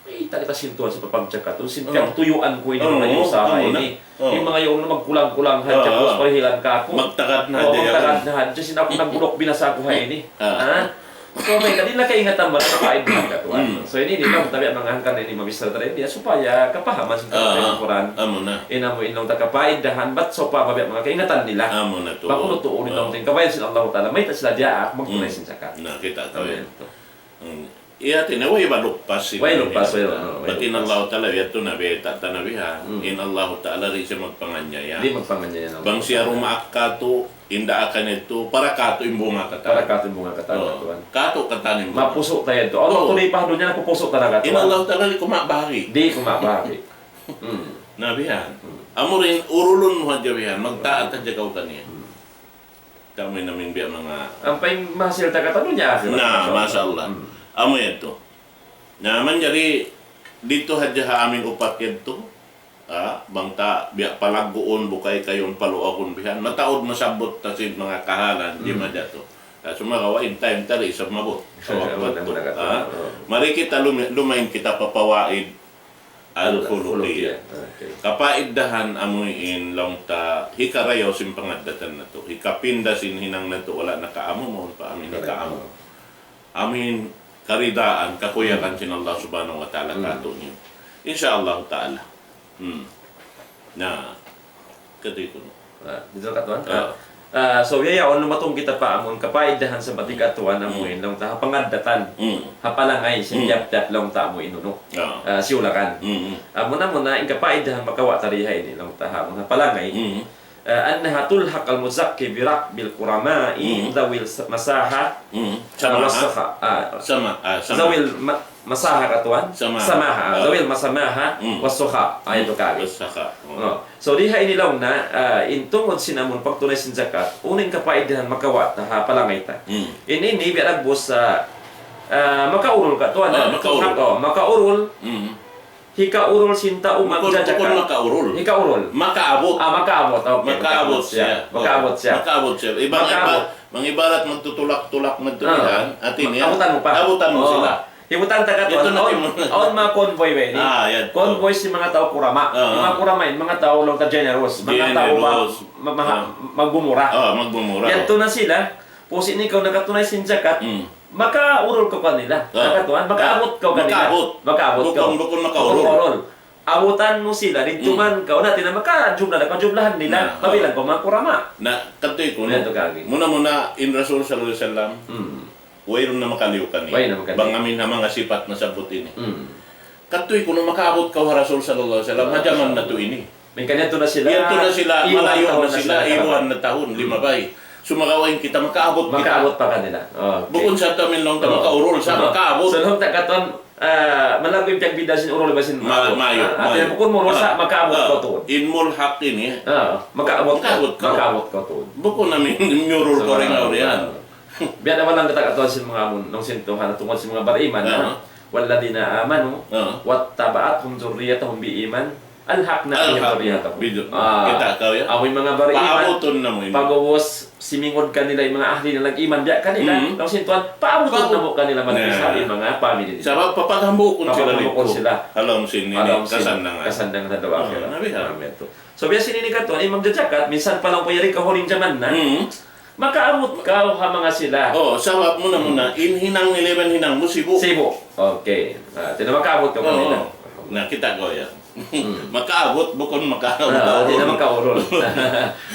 Mayta' kita sin Tuhan sin pagjakat, sin piyagtuyuan ku ini, manga usaha ini. In manga yaun magkulang-kulang hadja, pus parihilan kaku'. Magtagad na hadja. Magtagad na hadja, sin aku nagbuluk binasa ku ha ini. Ha? So, mayta' di' na kaingatan ba, kapaid na katan. So, ini, ini, tabi' manga hangkan ini, mabisar ta ini, supaya kapahaman sin Tuhan. Amu na. In amu in laung ta kapaidahan, bat so pa, mabiya' manga kaingatan nila. Amu na tu. Baku lutuun in laung ta, kabayaan sin Allah Ta'ala, mayta' sila diyaak magtunay sin jakat. Na, kita' tabi'. Amin. Iya, hati niya, way ba luppas sin, way luppas, way, no, way luppas. Bat in Allahu Ta'ala, yadtu na, bayta' ta na bihan. In Allahu Ta'ala, di' siya magpanganiaya. Di' magpanganiaya, no. Bang siya dumaak katu', in daakan yadtu, para katu' in bunga katan. Para katu' in bunga katan, katan. Katu' katan in bunga. Mapusu' ta yadtu. Allah, tuloy pa dunya, napupusu' ta na katan. In Allahu Ta'ala, di' kumabahagi. Di' kumabahagi. Na bihan. Amu in, urulun mu hadja bihan, magtaat hadja kaw kaniya. Kamu in amin biya' manga. Ampa in mahasil ta katan dunya akhirat. Na, masha Allah. Amu yadtu. Na, manjari didtu hadja ha amin upat yadtu. Ah, bang ta biya' palagguun, bukay kayun paluagun bihan. Mataud masabbut ta sin manga kahalan, di' madtu. Sumagawa' in time ta di' isab maabut. Mari kita lum-, lumain kita pa pawaid. Al-khuluqiyah. Okay. Kapaidahan amu in laung ta hikarayaw sin pangaddatan natu'. Hikapinda sin hinang natu' wala' nakaamu, mawn pa amu in hikaamu. Amu in karidaan, kakuyagan sin Allah Subhanahu wa Ta'ala katu' niyu. Insya Allah Ta'ala. Hmm. Na, katuy kunu'. Ah, dito ka tuwan? Ah. Ah, so, ya, ya, unu matung kita pa amun kapaidahan sa bati ka tuwan amu in laung ta ha pangaddatan. Hmm. Ha palangay sin tiyap-tiyap laung ta amu in unu. Ah. Ah, siyulakan. Hmm. Amu na, amu na, in kapaidahan makawa' ta di ha ini laung ta ha amun ha palangay. Hmm. Ah, أنها تلحق المزكي بركب الكرماء ذوي الس-، مساحة والسخاء. Ah, ذوي الم-، masaha ka tuwan? Samaha. Samaha, ah, ذوي السماحة والسخاء. Ah, itu kali. والسخاء. Oh. So, di ha ini laung na, ah, in tungud sin amun pagtunay sin jakat, unu in kapaidahan makawa' ta ha palangay ta. Hmm. In ini, biya' dagbus, ah, ah, makaurul ka tuwan, ah, makaurul. Makaurul. Hmm. Hikaurul sin tau magjajakat. Bukun makaurul. Hikaurul. Makaabut. Ah, makaabut. Okay, makaabut siya. Makaabut siya. Makaabut siya. Makaabut siya. Iba-, iba-, mangibarat magtutulak-tulak magtulihan, hati niya, abutan mu pa. Abutan mu sila. Hibutang ta katu', awn, awn manga convoy ba ini? Ah, yan. Convoy sin manga tau kurama. Ah. Manga kurama ini, manga tau laung ta generous. Manga tau ma-, ma-, ma-, magmumura. Ah, magmumura. Yadtu na sila, pusi' na ikaw nakatunay sin jakat, makaurul kaw kanila. Ah. Nakatuan, makaabut kaw kanila. Makaabut. Makaabut kaw. Bukun, bukun makaurul. Bukun makaurul. Abutan mu sila, didtu man kaw, na, hati niya makajumla da kaw, jumlahan nila. Na, mabilang kaw manga kurama. Na, katuy kunu'. Muna-muna, in Rasul sallallahu alayhi wasallam, wayruun na makaliyu kaniya. Wayruun na makaliyu. Bang amin ha manga sipat nasabbut ini. Katuy kunu' makaabut kaw ha Rasul sallallahu alayhi wasallam, ha jaman natu' ini. Hangkan yadtu na sila, yadtu na sila, malayu' na sila, iban na tahun, limabay. Sumagawa' in kita makaabut kita. Makaabut pa kanila. Okay. Bukun sa amin laung ta makaurul, sa makaabut. So, laung ta katan, ah, malaggu' in piyagbidda' sin urul iban sin maabut. Maabut. Ah, bukun mu urul sa makaabut kaw tuud. In mulhaq ini. Ah, makaabut kaw. Makaabut kaw tuud. Bukun amin miyurul kaw dayn ha yan. Biya' da man laung ta katan sin manga amun, laung sin Tuhan, tungud sin manga bariman, ah. والذين آمنوا واتبعتهم ذريتهم بإيمان ألحقنا بهم ذريتهم. Alhaq. Bidu. Ah. Kita' kaw ya. Amu in manga bariman. Paabutun namu' ini. Pag'ubus simingud kanila in manga ahli nila nag-iman biya' kanila. Laung sin Tuhan, paabutun namu' kanila man in manga family nila. Sabab papaghambuukun sila. Papaghambuukun sila. Ha lawm sin ini, kasandangan. Kasandangan ha dunya akhirat. Amin. So, biya' sin ini katan, in magjajakat, minsan pa laung pa yari kahuli in jaman na. Makaabut kaw ha manga sila. Oh, sabab muna-muna, in hinang nila iban hinang mu sibu'. Sibu'. Okay. Ah, hati niya makaabut kaw kanila. Na, kita' kaw ya. Makaabut, bukun makaabut. Ah, hati niya makaurul.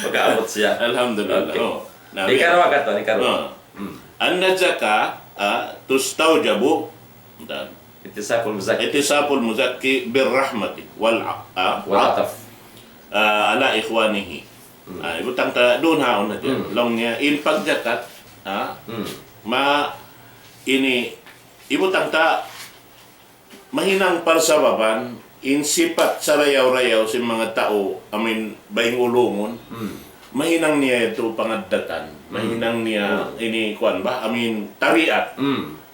Makaabut siya. Alhamdulillah. Okay. Oh. Na, hikaruwa katan, hikaruwa. Ah. أن الزكاة تستوجب اعتصاف المزكي. اعتصاف المزكي بالرحمة والع-، ah, والعطف. Ah, على إخوانه. Ah, hibutang ta duun ha una. Laung niya, in pagjakat, ah, ma-, ini, hibutang ta mahinang parsababan, in sipat sarayaw-rayaw sin manga tau, amin, baying ulungun, mahinang niya yadtu pangaddatan, mahinang niya ini kuwan ba, amin, tabiat.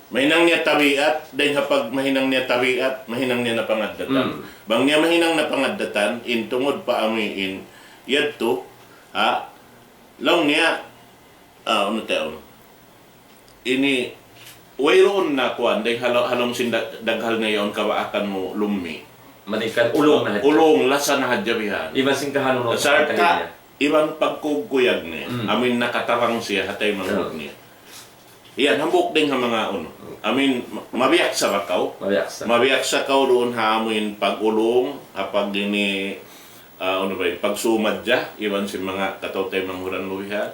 Mahinang niya tabiat, dayn ha pag-, mahinang niya tabiat, mahinang niya na pangaddatan. Bang niya mahinang na pangaddatan, in tungud pa amin, yadtu, ha, laung niya, ah, unu tayo, ini, wayruun na kuwan, dayn ha law-, ha lawm sin dag-, daghal na yaun kabaakan mu lummi'. Malayngkan ulung na hadja. Ulung, lasa na hadja bihan. Iban sin kahanunut. Sarta', iban pagkuyag niya. Amin nakatabang siya, ha taymanghud niya. Yan, hambuuk dayn ha manga unu. Amin, ma-, mabiyaksa ba kaw? Mabiyaksa. Mabiyaksa kaw duun ha amin pag-ulung, ha pag-ini, ah, unu ba yan, pagsumadja, iban sin manga kataw-taymanghuran mu bihan.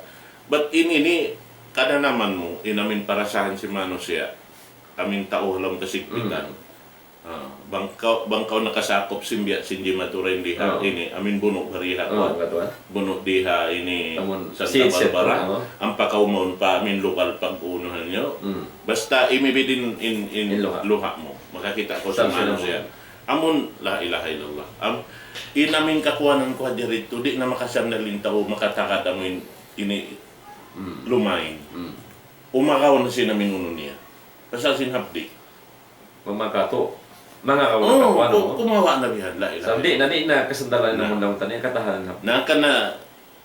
Bat in ini, kananaman mu, in amin parasahan sin manusiya', amin tau ha lawm kasigpitan. Ah, bang kaw, bang kaw nakasakup sin biya' sin jimatu dayn di ha ini, amin bunu' di ha kuwan. Bunu' di ha ini Santa Barbara. Ampa kaw mawn pa amin lugal pag-unuhan niyu. Basta imibid in, in, in luha' mu. Makakita' kaw sin manusiya'. Amun, la ilaha illallah. Am, in amin kakuwanan ku hadja didtu, di' na makasandal in tau makatagad amu in ini lumain. Umagaw na sin amin unu niya. Pasal sin hapdi'. Mamakatu'. Mangagaw na kakuwanan, ku-, kumawa' na bihan, la ilaha. Sa' di' na, di' na kasandalan na mundang tani, katahanan hapdi'. Na, kana,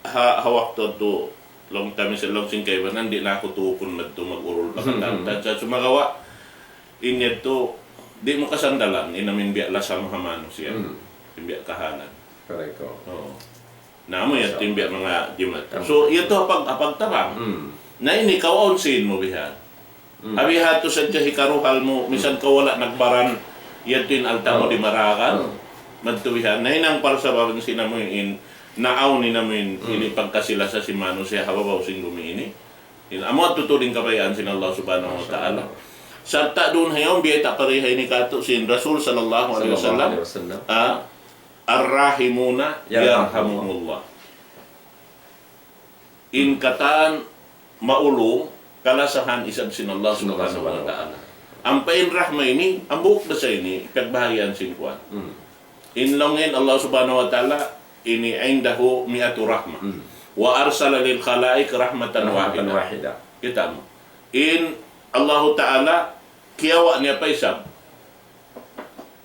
ha, ha waktu yadtu, laung ta misan laung sin kaibanan, di' na aku tuupun madtu mag-urul pa katan. Sa' sumagawa', in yadtu, Di' mu kasanggalan in amin biya' lasa mu ha manusiya'. Hmm. In biya' kahalan. Correct, oh. Oo. Na amu yan, so, in biya' manga jimat. Tama. So, yadtu ha pag-, ha pagtabang. Hmm. Na ini kaw awn sīn mu bihan. Hmm. Abi hatu sadja hikaruhal mu, misan, hmm, kaw wala' nagbaran, yadtu in alta mu, oh, di' maragan. Oh. Madtu bihan. Na hinang parsababan sin amu in, naawn in amu in, hmm, ini pagkasi-lasa sin manusiya' ha babaw sin gumi ini. In amu tuud in kabayaan sin Allah Subhanahu wa Ta'ala. Masha Allah. Sarta' duun ha yaun, biyayta' pariha ini katu' sin Rasul sallallahu alayhi wasallam. Sallallahu alayhi wasallam. Ah, الراحمون يرحمهم الله. In katan maulung, kalasahan isab sin Allah Subhanahu wa Ta'ala. Ampa in rahma ini, hambuuk da sa ini, piyagbahagian sin kuwan. Hmm. In laung in Allah Subhanahu wa Ta'ala, ini عنده مائة رحمة. Hmm. وأرسل للخلائق رحمة واحدة. Rahmatan wahida. Kita' mu. In Allahu Ta'ala, kiyawa' niya pa isab.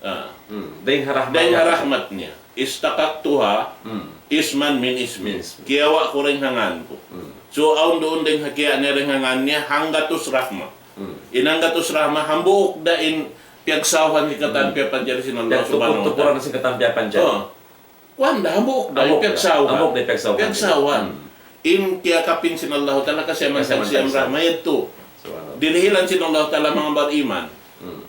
Ah. Hmm. Dayn ha rahmat niya. Dayn ha rahmat niya. اشتققتها، hmm, اسما من اسمي. Min ismi. Kiyawa' ku dayn ha ngan ku. Hmm. So, awn duun dayn ha kiyawa' niya dayn ha ngan niya, hanggatus rahma. Hmm. In hanggatus rahma, hambuuk da in piyagsawhan sin katan, hmm, piyapanjari sin Allah Subhanahu wa Ta'ala. Piyagtukur-tukuran sin katan piyapanjari. Oh. Kuwan da, hambuuk da, hambuuk da, piyagsawhan. Hambuuk da piyagsawhan. Piyagsawhan. Hmm. In kiyakapin sin Allah Ta'ala, kasiyaman, kasiyaman tagsiyam, tagsiyam rahma yadtu. Subhanallah. Dinihilan sin Allah Ta'ala manga bariman. Hmm.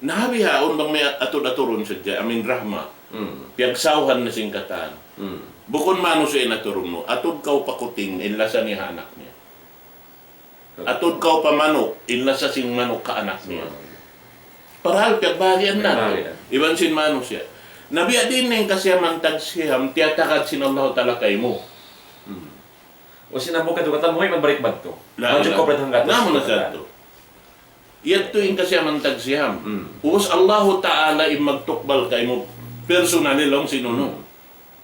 Na bihaun bang may atud-aturun sadja, amin rahma. Hmm. Piyagsawhan na sin katan. Hmm. Bukun manusiya' in aturun mu, atud kaw pa kuting, in lasa niya ha anak niya. Atud kaw pa manuk, in lasa sin manuk ha anak niya. Subhanallah. Parahal piyagbahagian natu'. Piyagbahagian. Iban sin manusiya'. Na biya' diin in kasiyaman tagsiyam, tiyatagad sin Allah Ta'ala kaymu. Hmm. O sin abu katu' katan, muwi' magbalik madtu. Na, na. Madtu ka pa hanggatus. Na, muna sa tu. Yadtu in kasiyaman tagsiyam. Hmm. Ubus Allahu Ta'ala in magtukbal kaymu personally laung sin unu. Hmm.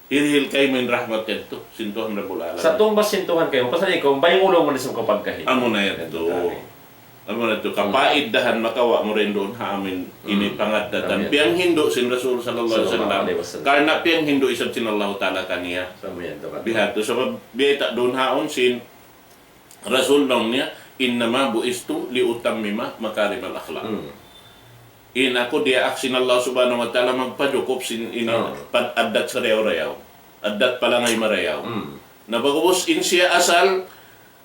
Hirihil kaymu in rahmat yadtu sin Tuhan Rabbul Alamin. Sa' tungbas sin Tuhan kaymu, pasal ikaw, bayung ulungun isab kaw pagkahi. Amu na yadtu. Yadtu. Amu na yadtu. Hmm. Kapaiddahan makawa' mu dayn duun ha amin ini, hmm, pangaddatan. Amin. Piyanghindu' sin Rasul sallallahu alayhi wasallam. Sallallahu alayhi wasallam. Karna' piyanghindu' isab sin Allahu Ta'ala kaniya. Sa' amu yan, dapat. Bihadtu, sabab biyayta' duun ha awn sin Rasul laung niya, إنما بعثت لأتمم مكارم الأخلاق. Hmm. In aku diyaak sin Allah Subhanahu wa Ta'ala magpajukup sin ini, oh, pag-addat sarayaw-rayaw. Addat palangay marayaw. Hmm. Na pag'ubus in siya asal,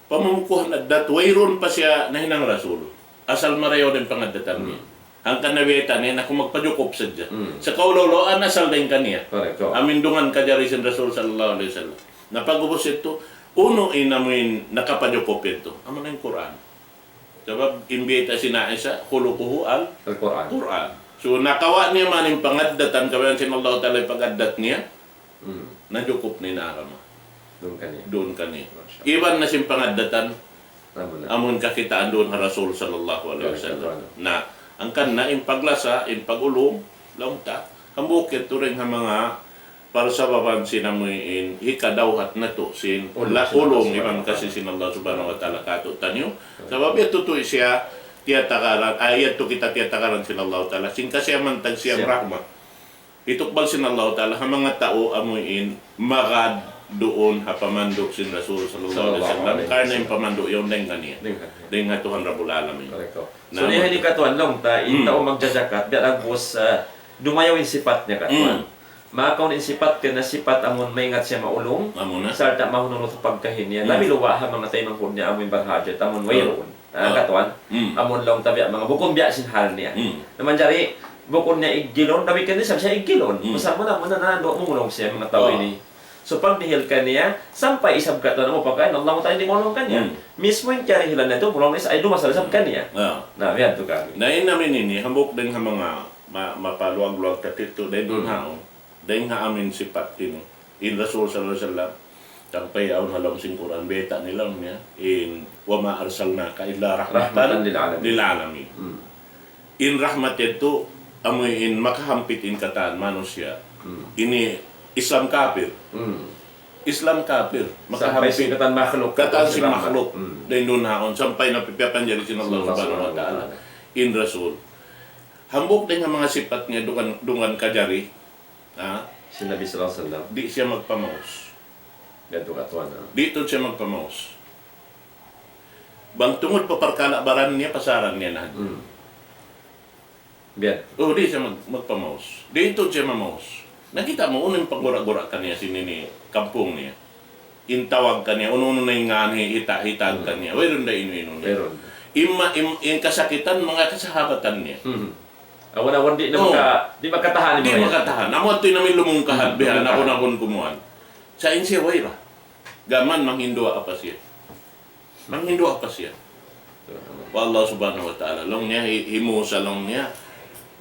pamungkuhan addat, wayruun pa siya nahinang rasul. Asal marayaw da in pangaddatan niya. Hmm. Hangkan na biyayta' niya, in aku magpajukup sadja. Hmm. Sa' kaulaw-ulaw, in asal dayn kaniya. Correct, oh. Amin dungan kajari sin Rasul sallallahu alayhi wasallam. Na pag'ubus yadtu, unu in amuin nakapajukup yadtu? Amu na in Qur'an. Sabab in biyayta' sin Aisha, خلقه ال-, Al-Qur'an. Qur'an. So, nakawa' niya man in pangaddatan, kabayaan sin Allah Ta'ala in pag-addat niya, hmm, najukup na in agama. Duun kaniya. Duun kaniya. Masha Allah. Iban na sin pangaddatan, amun kakitaan duun ha Rasul sallallahu alayhi wasallam. Correct, correct. Na, hangkan na in paglasa, in pag-ulung, laung ta, hambuuk yadtu dayn ha manga parsababan sin amuin hikadawhat natu' sin ulung, la-, sin Allah Subhanahu wa Ta'ala. Ulung iban kasi sin Allah Subhanahu wa Ta'ala kātu'niyu. Correct. Sabab yadtu tuud siya tiyatagaran, ay, yadtu kita tiyatagaran sin Allah Ta'ala. Sin kasiyaman tagsiyam rahmat. Hitukbal sin Allah Ta'ala ha manga tau amuin magad duun ha pamandu' sin Rasul sallallahu alayhi wasallam. Sallallahu alayhi wasallam. Karna' in pamandu' yaun dayn kaniya. Dayn kaniya. Dayn ha Tuhan Rabbul Alamin. Correct. Na, so, di' amu ini katuan laung ta, in, hmm, tau magjajakat, biya' dagbus, ah, dumayaw in sipat niya katuan. Hmm. Makaun in sipat kaniya sipat amun maingat siya maulung. Amu na. Sarta' mahununut pagkahi niya. Hmm. Labi luba' ha manga taymanghud niya amun barhajat, amun, hmm, wayruun. Ah, ah, katuan. Hmm. Amun laung ta biya' manga bukun biya' sin hal niya. Hmm. Na manjari, bukun niya iggilun, labi kaniya isab siya iggilun. Hmm. Pasal muna, muna na, duwa mumulung siya, manga tau, ah, ini. So, pagdihil kaniya, sampay isab katuan, amu pakain, Allah Ta'ala di' maulung kaniya. Hmm. Mismu in kiyarihilan niya tu, maulung isab, ay dumasal isab kaniya. Ah. Na, biya' tu kami. Na, in amin ini, hambuuk dayn ha manga ma-, mapaluwag-luwag ta titu, dayn duun, hmm, haun. Dayn ha amin sipat ini. In Rasul sallallahu alayhi wasallam, sampay yaun ha lawm sin Qur'an, bayta' nila niya, in, وما أرسلناك إلا رحمة للعالمين. Rahmatan lil alamin. Hmm. In rahmat yadtu, amu in makahampit in katan manusiya'. Hmm. Ini Islam kapir. Hmm. Islam kapir. Sampay makahampit sin katan makhluk, katan sin rahmat. Makhluk. Hmm. Dayn duun haun, sampay na piyapanjari sin Allah Subhanahu wa Ta'ala. Subhanahu wa Ta'ala. In Rasul. Hambuuk dayn ha manga sipat niya dungan, dungan kajari. Ha? Sin Nabi sallallahu alayhi wasallam. Di' siya magpamaus. Yadtu katuan, ha? Di' tuud siya magpamaus. Bang tungud pa parkala' baran niya, pasaran niya na. Hmm. Biya' yan. Oh, di' siya mag-, magpamaus. Di' tuud siya mamaus. Nakita' mu, unu in paggura-gura kaniya sin ini kampung niya. In tawag kaniya, unu-unu na in ngan hi-, hita-, hitaan kaniya. Wayruun da inu-inu niya. Wayruun. In ma-, in, in kasakitan, manga kasahabatan niya. Hmm. Awn-awn di' na Oh. maka-, di' makatahan Di' manga yan. makatahan. Amu yadtu in amin lumungkahan, Hmm, biya' lumungkahan. nakun-nakun kumuan. Sa' in siya way ra. Gam manghinduwa pa siya. Manghinduwa pa siya. Wa Allah subhanahu wa ta'ala. Laung niya, hi, hi Musa laung niya.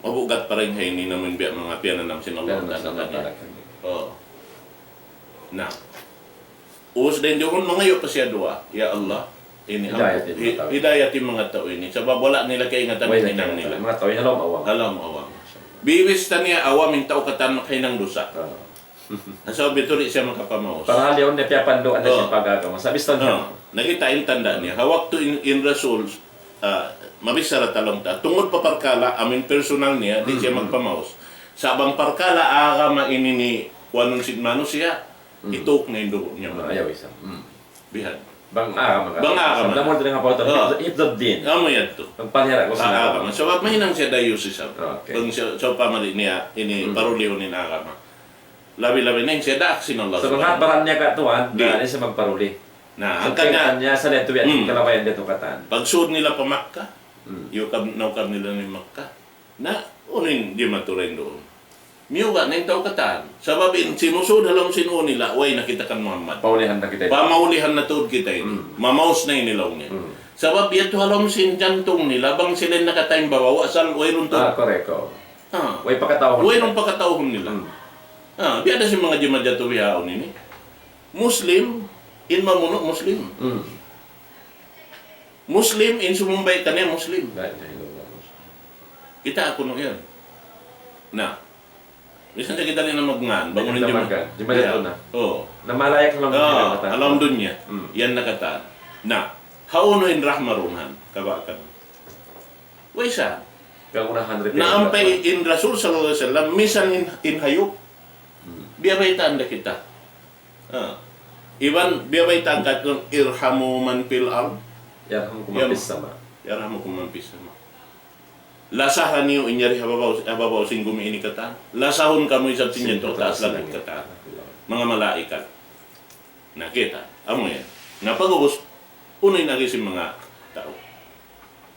Mabugat pa dayn ha ini namun biya' manga piyananam sin Allah Ta'ala kaniya. Oh. Na. Ubus dayn duun mangayu' pa siya duwaa. Ya Allah. Ini Hidayat in manga tau. Hidayat in manga tau ini. Sabab wala' nila kaingatan in hinang nila. Manga tau ini ha lawm awam. Ha lawm awam. Biya' bisan niya awam in tau katan makahinang dusa. Ah. Sabab biya' ha yan di' siya makapamaus. Parahal yaun niya piyapanduan na Oh. siya pag-agama. Sabab bisan Oh. siya. Nakita' in tanda' niya. Ha waktu in, in Rasul, ah, mabichara ta laung ta. Tungud pa parkala', amin personal niya, di' siya Hmm. magpamaus. Sa' bang parkala' agama ini in kuanun sin manusiya', Hmm. ituk na in dugu' niya. Ah, ayaw isab. Hmm. Bihan. Bang agama ka. Bang agama. Sabab lamud dayn ha pagtaw. Oh. Hifz-, hifzuddin. Amu yadtu. Pagpalihara' kaw sin Ah, agama. agama. Sabab mahinang siya dayus isab. Okay. Bang siya, sa' upama di' niya ini Hmm. parulihun in agama. Labi-labi na in siya daak sin Allah Subhanahu wa Ta'ala. Sabab baran niya ka tuwan, Di'. na di' siya magparuli. Na, Sa' hangkan niya, kaitan niya, sa' liya tuwi at Hmm. kalabayan niya tu katan. Pagsud nila pa Makkah, Hmm. yukab, naukab nila in Makkah. Na, unu in di' matuud duun. Miyuga' na in tau katan. Sabab in simusud ha lawm sin ū nila, way na kita kan Muhammad. Paulihan na kita ini. Pamaulihan na tuud kita ini. Hmm. Mamaus na ini laung niya. Hmm. Sabab yadtu ha lawm sin jantung nila, bang sila in nakataymbabaw, asal wayruun tuud. Ah, correct, oh. Ah. Way pakatauhun. Wayruun pakatauhun nila. Hmm. Ah, biya' da sin manga jimatu bihaun ini. Muslim, in mamunu' Muslim. Hmm. Muslim, in sumumbay kaniya Muslim. La ilaha illallah. Kita' kunu' yan. Na, misan kita' na magngan, bang unu in jimatu. Jimatu na. Oh. Na malayak ha lawm dunya. Ah, ha lawm dunya. Hmm. Yan na katan. Na, hawnu in rahma duun, kabakan. Way sa. Kagunahan ri Na ampa in Rasul sallallahu alayhi wasallam, misan in, in hayup. Hmm. Biyabaytaan da kita. Ah. Iban biyabaytaan katu', "Irhamu man fil ard." Yarhamkum man Yam-, fis sama. "Yarhamukum man fis sama." Lasaha niyu in yari ha babaw, ha babaw sin gumi ini katan. Lasahun kamu isab sin yadtu ha taas langit katan. Manga malaikat. Na kita', amu yan. Na pag'ubus, unu in agi sin manga tau.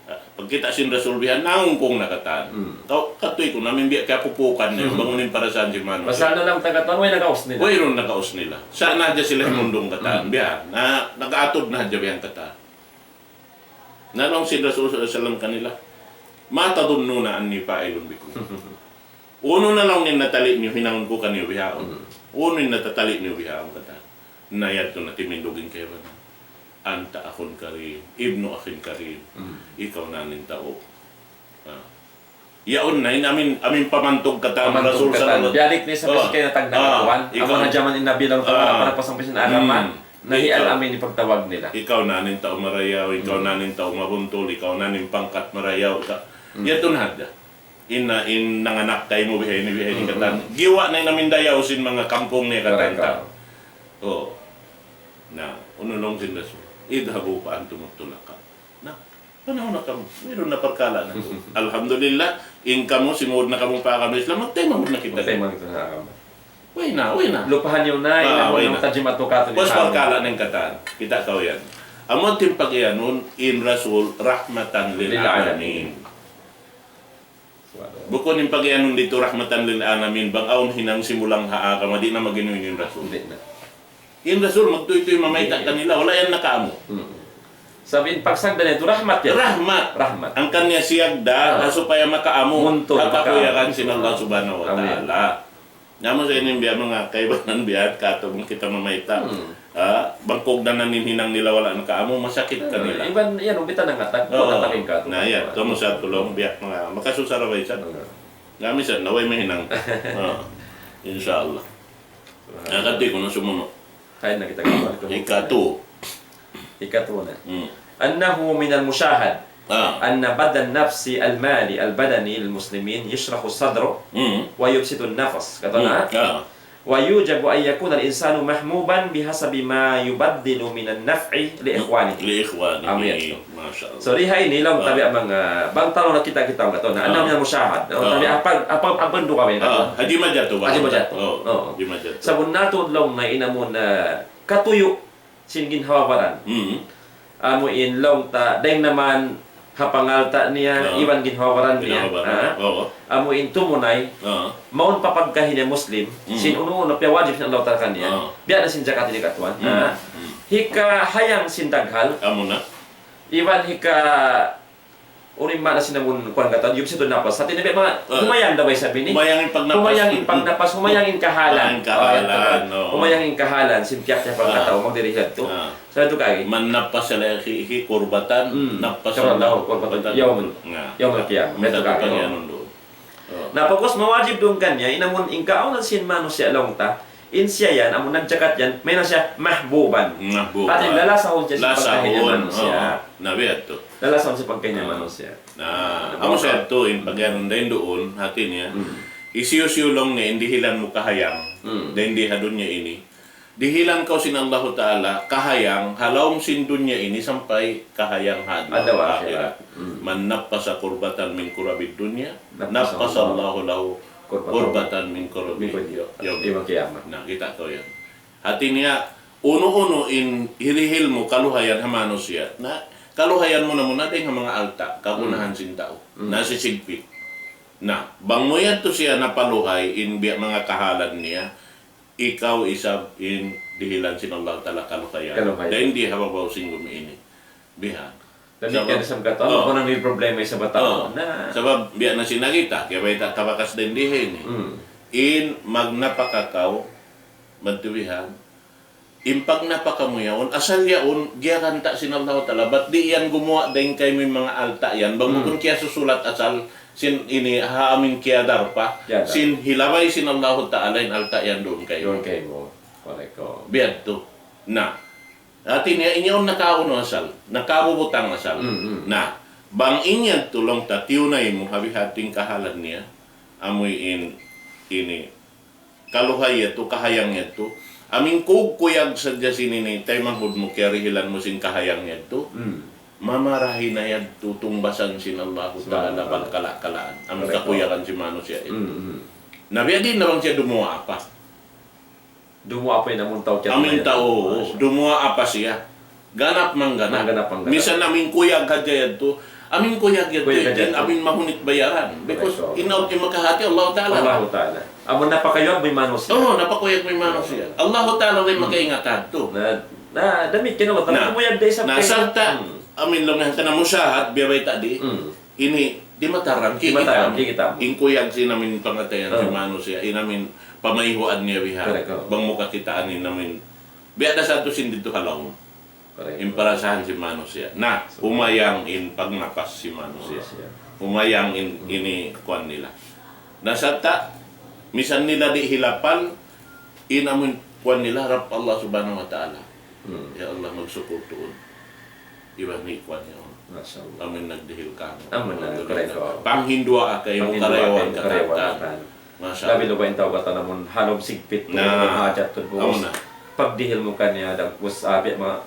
Ah, pagkita' sin Rasul bihan, nangungkung na katan. Hmm. Kaw-, katuy ku na, amu in biya' kapupukan na yan, Hmm. bang unu in parasahan sin manusiya'. Pasal na laung ta katan, way nakaus nila. Wayruun nakaus nila. Sa' na hadja sila Hmm. himundung katan, Hmm. bihan. Na, nag-atud na hadja bihan katan. Na laung sin Rasul sallallahu alayhi wasallam kanila, "Ma tadhunnuna anni fa'ilun bikum?" Unu na laung in natali' niyu hinangun ku kaniyu bihaun. Hmm. Unu in natatali' niyu bihaun katan. Na yadtu na timindug in kaibanan. "Anta akhun karim, ibnu akhin karim." Hmm. Ikaw na in tau. Ah. Yaun na, in amin, amin pamantug katan Rasul sallallahu alayhi wasallam. Biyalik ni sa' Oh. kay natagna' Ah, katuan. Ikaw Amu na jaman in Nabi laung ta Ah. para pasang pisin agama. Hmm. Na hi Ikaw. Al-Amin in pagtawag nila. Ikaw na in tau marayaw, ikaw Hmm. na in tau mabuntul, ikaw na in pangkat marayaw. Ka-, Hmm. yadtu na hadja. In, in nanganak kaymu bihaini, bihaini Mm-mm. katan. Giwa na in amin dayaw sin manga kampung niya katan. Correct. Oh. Na, unu laung sin Rasul? "Idhabu fa antumut tulaqa." Na, panahon na kamu. Mayroon na parkala' na tu. Alhamdulillah, in kamu simud na kamu pa agama Islam, magtaymamud na kita. Magtaymamud na kita sa agama. Way na, way na. Lupahan niyu na, Ah, in way na. Tajim atu katu' Pus parkala' na in katan. Kita' kaw yan. Amu in pag-iyanun, in Rasul, rahmatan lil Lil alamin. alamin. Bukun in pag-iyanun ditu rahmatan lil alamin, bang awn hinang simulang ha agama, di' na mag-inu-inu in Rasul. Di' na. In Rasul, magtuytuy mamayta' Di'. kanila, wala' yan nakamu. Mm. Sabab in pagsagda niya tu rahmat yan. Rahmat. Rahmat. Hangkan niya siyagda, Ah. ha supaya makaamu, Muntul, ha kakuyagan makamu. sin Allah Subhanahu wa Amin. Ta'ala. Namu' sa ini biya' manga kaibanan biya' katu' bang kita mamayta'. Hmm. Ah, bang kugdanan in hinang nila wala' nakaamu, masakit Hmm, kanila. Iban, yan, umbita nangatag, Oo. pagkatagin katu'. Na, yan, kamu sa tulung, biya' manga, makasusa ra ba isan? Hmm. Ngami sa, na way mahinang. Oo. Insya Allah. Subhanallah. Na, kati ko na sumuno. Kain na kita kawan. Ikatu. Ikatu na. Hmm. أنه من المشاهد Ah. أن بذل النفس المالي البدني للمسلمين يشرح الصدر Hmm. ويبسط النفس. Kata Hmm. na? Ah. ويوجب أن يكون الإنسان محبوبا بحسب ما يبذل من النفع لإخوانه. لإخوانه. Amu yan. Masha Allah. So, di ha ini, laung ta biya' manga, bang ta laung nakita' kita manga kaw, na, Ah. amu yan mushahad. Laung ta Ah. biya', apag, apag, apag duwa ini. Ah, Hajji Majatu. Hajji Majatu. Oh, Oo. Hajji Majatu. Sabunnal tuud laung niya in amun, ah, katuyu' sin ginhawa-baran. Mm. Amu in laung ta, dayng naman ha pangalta' niya, Ah. iban ginhawa-baran niya. Ginhawa-baran. Ah. Oo. Amu in tumunay, Ah. mawn pa pagkahi niya Muslim, Mm. sin unu-unu na piyawajib sin Allah Ta'ala kaniya. Ah. Biya' na sin jakat ini katuan. Mm. Ah. Mm. Hikahayang sin daghal, Amu na. iban hika, unu in maana sin amun kuwan katuan, yubsitu nafas. Sa' tinabi manga, Ah. humayang da ba isab ini? Humayang in pagnapas. Humayang in pagnapas, humayang in kahalan. Humayang in kahalan, Oh, yan. Oo. Humayang in kahalan, sin tiap-tiap pagkatau, Ah. magdihil yadtu. Ah. Sa' yadtu kagi. من نفس لأخيه كربة Hmm. نفس Karuba, الله kurbatan. كربة. Yawm. Nga. Yawm al-qiyamah. Masa Yadtu kagi, depan oh. yan nung doon. Oh. Na, pag'ubus mawajib duun kaniya, in amun in kaawnan sin manusiya' laung ta, in siya yan, amun nagjakat yan, mayan siya mahbuban. Mahbuban. Hati lalasahun siya sin pagkahi niya Lasahun, manusiya'. Oo. Na, biya' yadtu. Lalasahun sin pagkahi niya Ah. manusiya'. Na, Ah, amu sa yadtu, in pagyanun dayn duun, hati niya. Hmm. Hisiyu-siyu laung niya, in dihilan mu kahayang. Hmm. Dayn di ha dunya ini. Dihilan kaw sin Allahu Ta'ala, kahayang, ha lawm sin dunya ini sampay kahayang ha adlaw Adlaw akhirat. akhirat. Hmm. من نفس كربة من كرب الدنيا نفس نفس الله الله له كربة كربة من كرب من كرب يوم يوم القيامة. Na, kita' kaw yan. Hati niya, unu-unu in hirihil mu kaluhayan ha manusiya'. Na, kaluhayan muna-muna dayn ha manga alta', kagunahan sin tau. Mm. Nasisigpit. Na, bang mu yadtu siya napaluhay in biya' manga kahalan niya, ikaw isab in dihilan sin Allah Ta'ala kaluhayan. Kaluhayan. Dayn di ha babaw sin gumi ini. Bihan. Dan Sabab- di kaya sa mga tao, Oh. kung ano yung problema sa bata Oh. na. Sabab, biya' na sin nagkita', kaya ba ita' tabakas dayn di ini. Mm. In magnapaka kaw, madtu bihan, in pagnapaka mu yaun, asal yaun, giyaganta' sin Allah Ta'ala, bat di' yan gumuwa' dayn kaymu in manga alta' yan, bang mu Mm. kunu' kiyasusulat asal, sin ini, ha amin kiyadarpa, Kiyadarpa. Sin hilabay sin Allah Ta'ala, in alta' yan duun kaymu. Duun kaymu. Correct, oh. Biya' yadtu. Na. Hati niya, in yaun nakaunu asal, nakabubutang asal. Mm, mm. Na, bang in yadtu laung ta tiyunay mu ha bihating kahalan niya, amuin ini, kaluhay yadtu, kahayang yadtu. Amin kug kuyag sadja sin ini, taymanghud mu kiyarihilan mu sin kahayang yadtu. Mm. Mamarahi na yadtu tungbasan sin Allahu Ta'ala, Subhanallah. Pagkala-kalaan. Amin Correct. kakuyagan sin manusiya'. Mm, mm. Na biya' diin na bang siya dumuwaa pa. Dumuwaa pa in amun tau kiyat Amin na yan. tau, Masha Allah. dumuwaa pa siya. Ganap mangganap. Mangganap, mangganap. Misan amin kuyag hadja yadtu. Amin kuyag yadtu, Kuyag hadja din yadtu. Amin mahunit bayaran. Because Correct. in out in makahati Allah Ta'ala. Allahu Ta'ala. Amun napakayuwag mu in manusiya'. Oo, napakuyag mu in manusiya'. Allah Ta'ala rin Hmm. makaingat hadtu. Na, na, damikkiyan Allah Ta'ala. Na, Kumuyan da isab na kay- sarta', Hmm. amin laung niya, kana musahat, biya' bayta' di. Hmm. Ini, di' matarang, Di' matarang, kikita' mu. kikita' mu. In kuyag sin amin pangatayan sin Hmm. manusiya', in amin pamayhuan niya biha. Correct, oh. Bang mu kakitaan in amin. Biya' da sa yadtu sin didtu ha lawm. Correct. In parasahan sin manusiya'. Na, humayang in pagnapas sin manusiya'. Manusiya'. Humayang in, ini kuwan nila. Na sarta', misan nila di' hilapal, in amun kuwan nila, harap Allah Subhanahu wa Ta'ala. Hmm. Ya Allah, magsukul tuud. Iban ni kuwan yaun. Masha Allah. Amun nagdihil kamu. Amun na, Alhamdulillah. Correct, oh. Panghinduwaa kaymu, Panghinduwaa karayawan kaymu, karayawan katan. katan. Masha Allah. Labi na ba in tau katan amun ha lawm sigpit mu, Na. amun hajat tuud mu. Amun na. Pagdihil mu kaniya, da, us, ah, biya' manga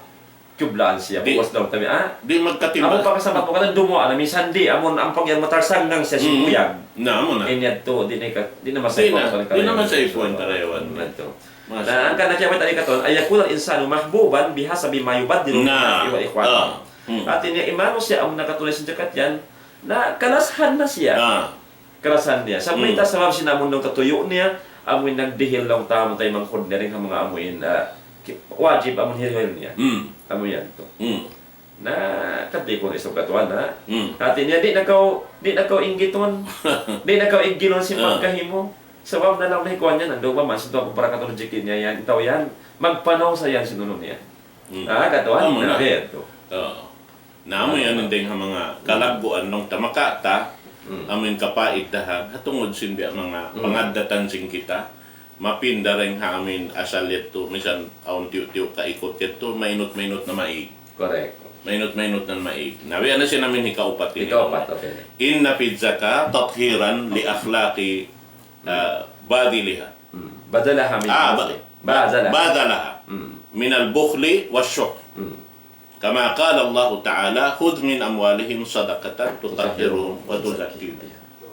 kiyublaan siya, Di', buwas daw tabi, ah? di' magkatimbang. Amun pagkasabut mu katan, dumuwaa na, misan di', amun ampang yan matarsangang siya sin Mm. kuyag. Na, amun na. In yadtu, di' na ka-, di' na masaypun. Di' na, di' na masaypun karayawan. Yadtu. Masha Na, hangkan na kiyapit ari katon, أن يكون الإنسان محبوبا بحسب ما يبذل من Na. نفعه لإخوانه. Ah. Hmm. Hati niya, in manusiya' amun nakatulay sin jakat yan, na kalasahan na siya. Ah. Kalasahan niya. Sa' Hmm. mayta' sabab sin amun nung tatuyu' niya, amun nagdihil laung ta amun taymanghud niya dayn ha manga amuin, ah, ki-, wajib amun hirihil niya. Hmm. Amu yan tu. Hmm. Na, kati ku na isab katuan, ha? Hmm. Hati niya, di' na kaw, di' na kaw inggitun. Di' na kaw iggilun sin Ah. pagkahi mu. Sabab na laung na hikuan niya, nandu' ba man, sin tuwa ku para katun jiki niya yan, ikaw yan, magpanaw sa yan sin unu niya. Hmm. Ah, katuan? Amu na. Na, yan tu. Oo. Na amu yan in dayn ha manga kalagguan laung ta makata', Hmm. amuin kapaidahan, ha tungud sin biya' manga Hmm. pangaddatan sin kita, mapinda dayn ha amuin asal yadtu, misan awn tiyu'-tiyu' ka ikut yadtu, mainut-mainut na maig. Correct. Mainut-mainut na maig. Na, biya' na sin amuin hikaupat ini. Hikaupat, okay. إن في الزكاة تطهيرا لأخلاق, ah, باذلها. Hmm. بذلها من Ah, البخل. ba-, بذلها. بذلها. Hmm. من البخل والشح. Hmm. كما قال الله تعالى: خذ من أموالهم صدقة تطهرهم وتزكيهم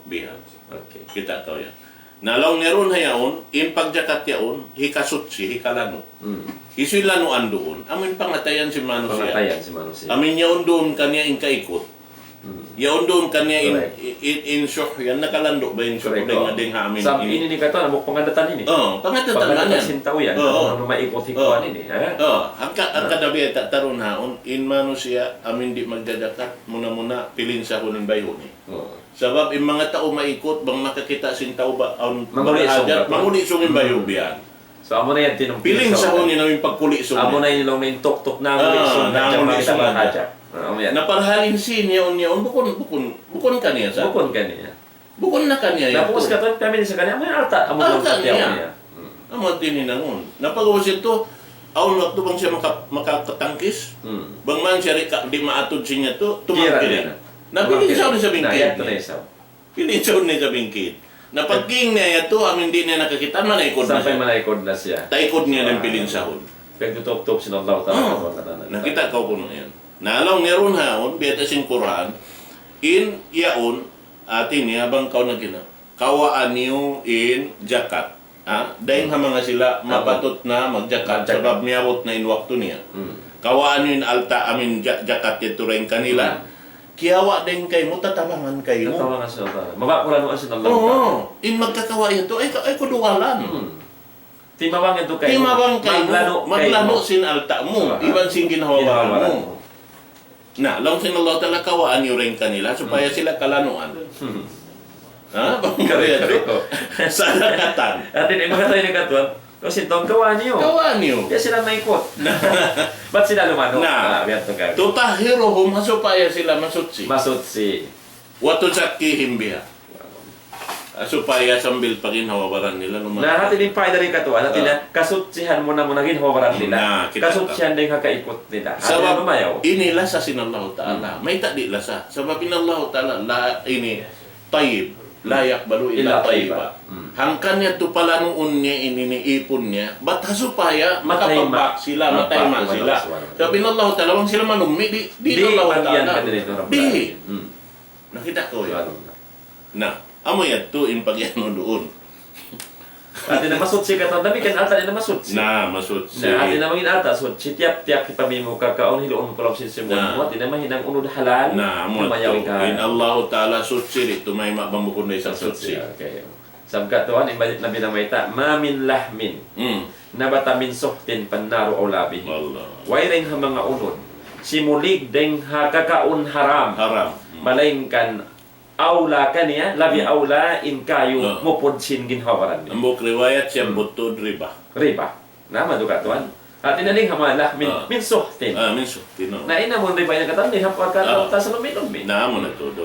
بها. Okay. Kita' kaw yan. Na laung niya duun ha yaun, in pagjakat yaun, hikasuchi, hikalanu'. Hmm. Hisiyu in lanuan duun, amu in pangatayan sin manusiya'. Pangatayan sin manusiya'. Amu in yaun duun kaniya in kaikut. Hmm. Yaun duun kaniya in, Correct. in, in, in shuh yan, nakalandu' ba in shuh Correct, dayng, oh. dayng ha amin Sab-, ini? ini ni kata, amu pangadatan ini. Oh, pangadatan Pangadatan man yan. sin tau yan. Oh, oh. Amu na maikut Oh. hikuan ini, eh? Oh, hangka, hangka Ah. nabi ay ta-, tarun haun, in manusiya', amu in di' magjajakat, muna-muna, pilinsahun in bayhu' niya. Oh. Sabab in manga tau maikut, bang makakita' sin tau ba, awn Manguli' sung barhajat, kato. manguli' sung in bayhu' Hmm. biya' yan. So, amu na yan, tinung-, Pilinsahun niya na in pagkuli' sung Amu niya. na in laung na in tuktuk na, Ah, muli' sung na, na muli' sung na. barhajat. Ah, amu yan. Na parhalin sin yaun, yaun, bukun, bukun, bukun kaniya sa. Bukun kaniya. Bukun na kaniya Na yan. pus kato, kami di sa kaniya, amu yan alta', amu Alta' lang niya. katiyaw niya. Hmm. Amu yan tininangun. Na pag-ubus yadtu, awn waktu bang siya maka-, makakatangkis, Hmm. bang man siya di' ka-, di' maatud sin yadtu, Kira tumangkil. niya na. Na, Tumangkil. pilinsahun niya sa Na, bingkid. yadtu na isab. Pilinsahun niya sa bingkid. Na pagkita' niya yadtu, amu in di' niya nakakita', manaykud na Sampay siya. manaykud na siya. Taykud niya na in Ah. pilinsahun. Pagtutup-tup sin Allah Ta'ala Oh. katawan katan. Nakita' kaw kunu' yan. Na laung niya duun haun, biya' ta sin Qur'an, in yaun, hati niya bang kaw naghinang. Kawaa niyu in jakat. Ha? Dayng ha manga sila, Hmm. mapatut na magjakat, Magjakat. sabab miyabut na in waktu niya. Hmm. Kawaa niyu in alta', amu in ja-, jakat yadtu dayng kanila. Hmm. Kiyawa' dayng kaymu, tatabangan kaymu. Tatabangan sin Allah. Mabaya' kulanuan sin Allah. Oo. In magkakawa' yadtu, ay ka-, ay kuduwalan. Hmm. Timabang yadtu kaymu. Timabang kaymu, Maglanu' kaymu. maglanu' sin alta' mu, Aha. iban sin ginhawa-baran Ginhawa-baran mu. mu. Na, laung sin Allah Ta'ala, kawaa niyu dayng kanila, supaya Hmm. sila kalanuan. Hmm. Ha? Bang Correct, kaya tu, correct. sadakatan. Hati niya, manga tau ini katuan. Kasi tong kawaa niyu. Kawaa niyu. Di' sila maikut. Na. Bat sila lumanu'. Na. Ah, biya' tu ka. تطهرهم, ha supaya sila masuchi. Masuchi. وتزكيهم بها. Ah, supaya sambil pa ginhawa-baran nila lumanu'. Na, hati niya in paida dayn katuan, hati niya, Ah. kasuchihan muna-muna ginhawa-baran nila. Na, kita' Kasuchihan dayn ha kaikut nila. Hati niya Sabab lumayaw. ini lasa sin Allah Ta'ala. Hmm. Mayta' di' lasa. Sabab in Allah Ta'ala la, ini, tayyib. La yaqbalu illa Illa tayyiba. tayyiba. Hmm. Hangkan niya tu palanuun niya ini, ini ipun niya. Bat ha supaya Matayma'. makapagbak sila, Mapagbak matayma' sila. sila. Sabab in Allah Ta'ala, bang sila manummi', di', di' Di' Allah bagian Ta'ala. ka diri itu, Rabbul Di'. Alamin. Hmm. Nakita' kaw yan. Subhanallah. Na, amu yadtu in pag-anu duun. Hati niya masuchi katan, damikkiyan alta' niya masuchi. Na, masuchi. Na, hati niya bang in alta' suchi, tiyap-tiyap hipamimug ka kaun, hiluun ku laung sin simun Na. mu, hati niya mahinang unud halal, Na, amu lumayaw yadtu. ka. In Allahu Ta'ala suchi, di' tumayma' bang bukun da isab Suchi, suchi. okay. Sabab katuan, in Nabi namayta', ما من لحم Hmm. نبت من سحت فالنار أولى به. Allah. Way dayn ha manga unud simulig dayn ha kakaun haram. Haram. Hmm. Malaingkan awla kaniya, labi Hmm. awla in kayu Ah. mupud sin ginhawa-baran niya. Hambuuk riwayat siya Hmm. butud riba. Riba. Na, amu yadtu katuan. Hati niya dayn ha manga لحم Ah. من سحت. Ah, min suhtin, no. Na, in amun riba yan katan, di' ha pagkatau Ah. ta sa lumi-lumi. Na, amu na tuud.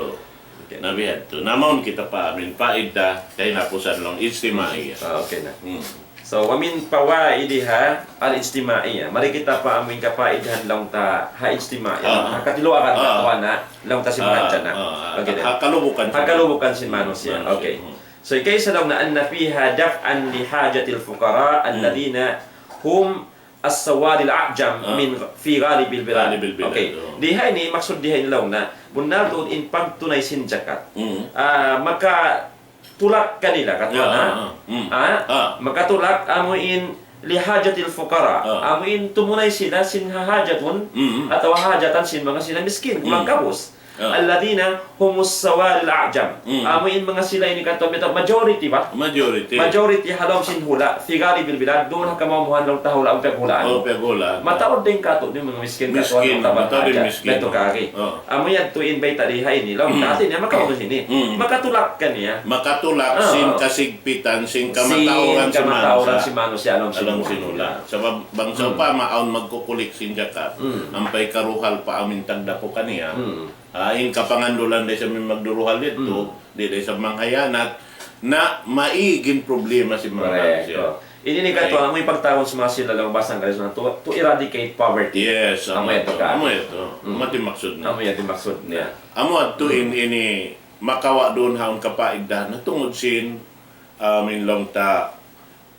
Okay. Na biya' yadtu. Na mawn kita pa amin paida, kahinapusan laung ijtimaiya. Ah, okay na. Hmm. So, ومن فوائدها الاجتماعية. Mari kita pa amin kapaidahan laung ta ha ijtimaiya. Ah. Ha katiluakan Ah. katuan na, laung ta sin Ah, manjana. ah, Okay na. ha kalubukan Ha sin kalubukan sin manusiya. manusiya. Okay. Hmm. So, ikaisa laung na أن فيها دفعا لحاجة الفقراء Hmm. الذين هم السواد الأعجم Ah. من، في غالب البلاد. Ghalibil bilad, Okay. oh. Di ha ini, maksud di ha ini laung na, bunnal tuud in pagtunay sin jakat. Mm. Ah, makatulak kanila, katuan, Ya, ha? ah, ah. Mm. Ah? Ah. Makatulak, amu in لحاجة الفقراء. Ah. Amu in tumunay sila sin hahajatun, Mm. atawa hahajatan sin manga sila miskin, kulang Mm. kabus. Ah. الذين هم السواد الأعجم. Mm. Amu in manga sila ini katu', bitaw majority ba? Majority. Majority ha lawm sin hula', في غالب البلاد, duun ha kamumuhan laung ta hula', awn piyaghulaan. Oh, piyaghulaan. Mataud dayn katu' ini manga miskin katu', Miskin, laung ta mataud in bahadja, miskin. Bento kari. Oh. Amu yadtu in bayta' di ha ini, laung ta Mm. hati niya makaunu sini. Mm. Makatulak kaniya. Makatulak Ah, sin ah. kasigpitan, sin Sin kamatauran sin kamatauran manusiya'. sin manusiya', alam sin Alam hula'. sin hula'. Sabab bang Mm. sawpama awn magkukulik sin jakat, Mm. ampa ikaruhal pa amu in tagdapu kaniya. Mm. Ah, in kapangandulan da isab in magduruhal yadtu, Hmm. di' da isab manghiyanat, na maig in problema sin manga Correct. manusiya'. Oh. Ini in katu', Maig. amu in pagtawagun sin manga sila laung bahasa Anggalis na to, to eradicate poverty. Yes, Amu amu yadtu yadtu, ka. amu yadtu. Hmm. Amu yadtu in maksud niya. Amu yadtu in, Hmm. ini makawa' duun ha awn kapaidahan na tungud sin, ah, amu in laung ta,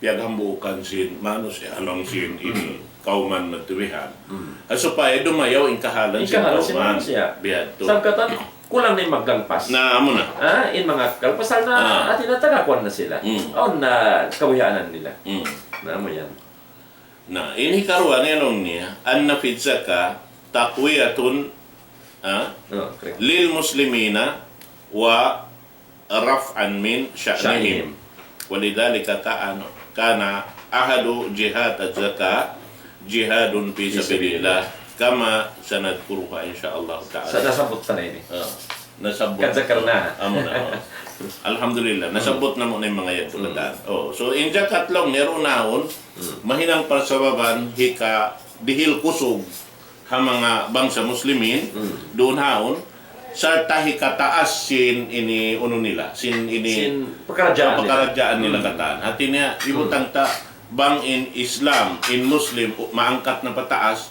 piyaghambuukan sin manusiya', awn sin ini, kawman matubihan. Ha supaya dumayaw in kahalan sin kawman. In kahalan sin manusiya'. Biya' tu. Sabab katan, kulang na in magkalpas. Na, amu na. Ah, in manga kalpasan na, hati na tagakuan na sila. Awn na kawihanan nila. Na, amu yan. Na, ini karuwa niya laung niya, أن في الزكاة تقوية, ah, Oh, correct. للمسلمين و رفعا من شأنهم. شأنهم. ولذلك كان، كان أحد جهات الزكاة جهاد في في سبيل سبيل الله. الله. كما سنذكرها إن شاء الله تعالى. Sa-, nasabbut ta na ini. Ah, nasabbut. Kad zakarna. Amu na, oh. Alhamdulillah, nasabbut namu' na in manga yan tu katan. Oh, so in jakat laung niya duun, mahinang parsababan hikadihil kusug ha manga bangsa Muslimin, duun haun, sarta' hikataas sin ini unu nila, sin ini sin pakaradjaan nila. Pakaradjaan nila katan. Hati niya, ibutang ta bang in Islam, in Muslim, u-, maangkat na pataas,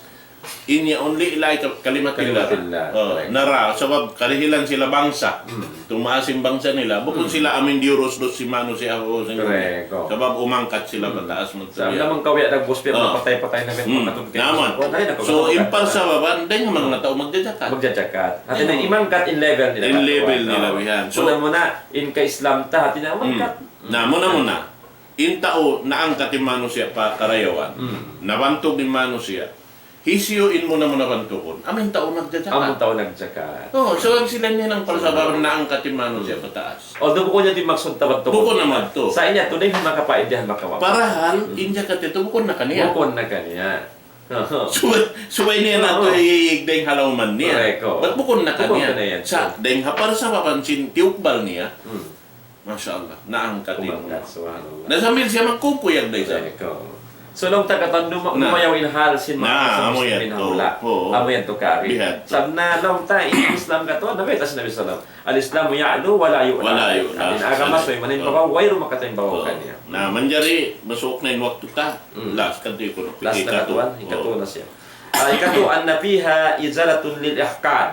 in yaun li'la' ka-, kalimatillah. Kalimatillah, oh, correct. Nara, sabab karihilan sila bangsa. Tumaas in bangsa nila. Bukun sila amin diyurus-dus sin manusiya' sin dunya. Correct, oh. Sabab umangkat sila pataas. Sa' amin kawiya' dagbus piya, patay-patay na. Naman. So, in parsababan, dayn ha manga tau magjajakat. Magjajakat. Hati na imangkat in level nila. In level nila, bihan. So, muna-muna, in ka-Islam ta, hati na umangkat. Na, muna-muna. In tau, naangkat in manusiya' pa karayawan. Nabantug in manusiya'. Hisiyu in muna-muna bantugun? Amin tau nagjajakat. Amin tau nagjakat. Oh, so, in sila ini in parsababan naangkat in manusiya' pataas. Although bukun niya di' maksud ta bantugun. Bukun na madtu. Sa' ini yadtu dayn ha manga kapaidahan makawa'. Parahal, in jakat yadtu bukun na kaniya. Bukun na kaniya. Subay, subay niya na tu i-, dayn ha lawman niya. Correct, oh. Bat bukun na kaniya. Bukun na kaniya. Sa' dayn ha parsababan sin tiyukbal niya. Masha Allah, naangkat in. Umangkat, subhanallah. Na sambil siya magkukuyag da isab. Correct, oh. So, laung ta katan duma-, dumayaw in hal sin manga Muslimin ha hula'. Oo. Amu yan tu kari. Bihan. Sabab na laung ta in Islam katan, nabayta' sin Nabi sallallahu alayhi wasallam. الإسلام يعلو ولا يعلى عليه. Wala yu'la. In agama, subay manin babaw, wayruun makataas in babaw kaniya. Na, manjari, masuuk na in waktu ta. Last, katu' kunu'. Last na katu', hikatu na siya. Ah, hikatu, أن فيها إزالة للحقد.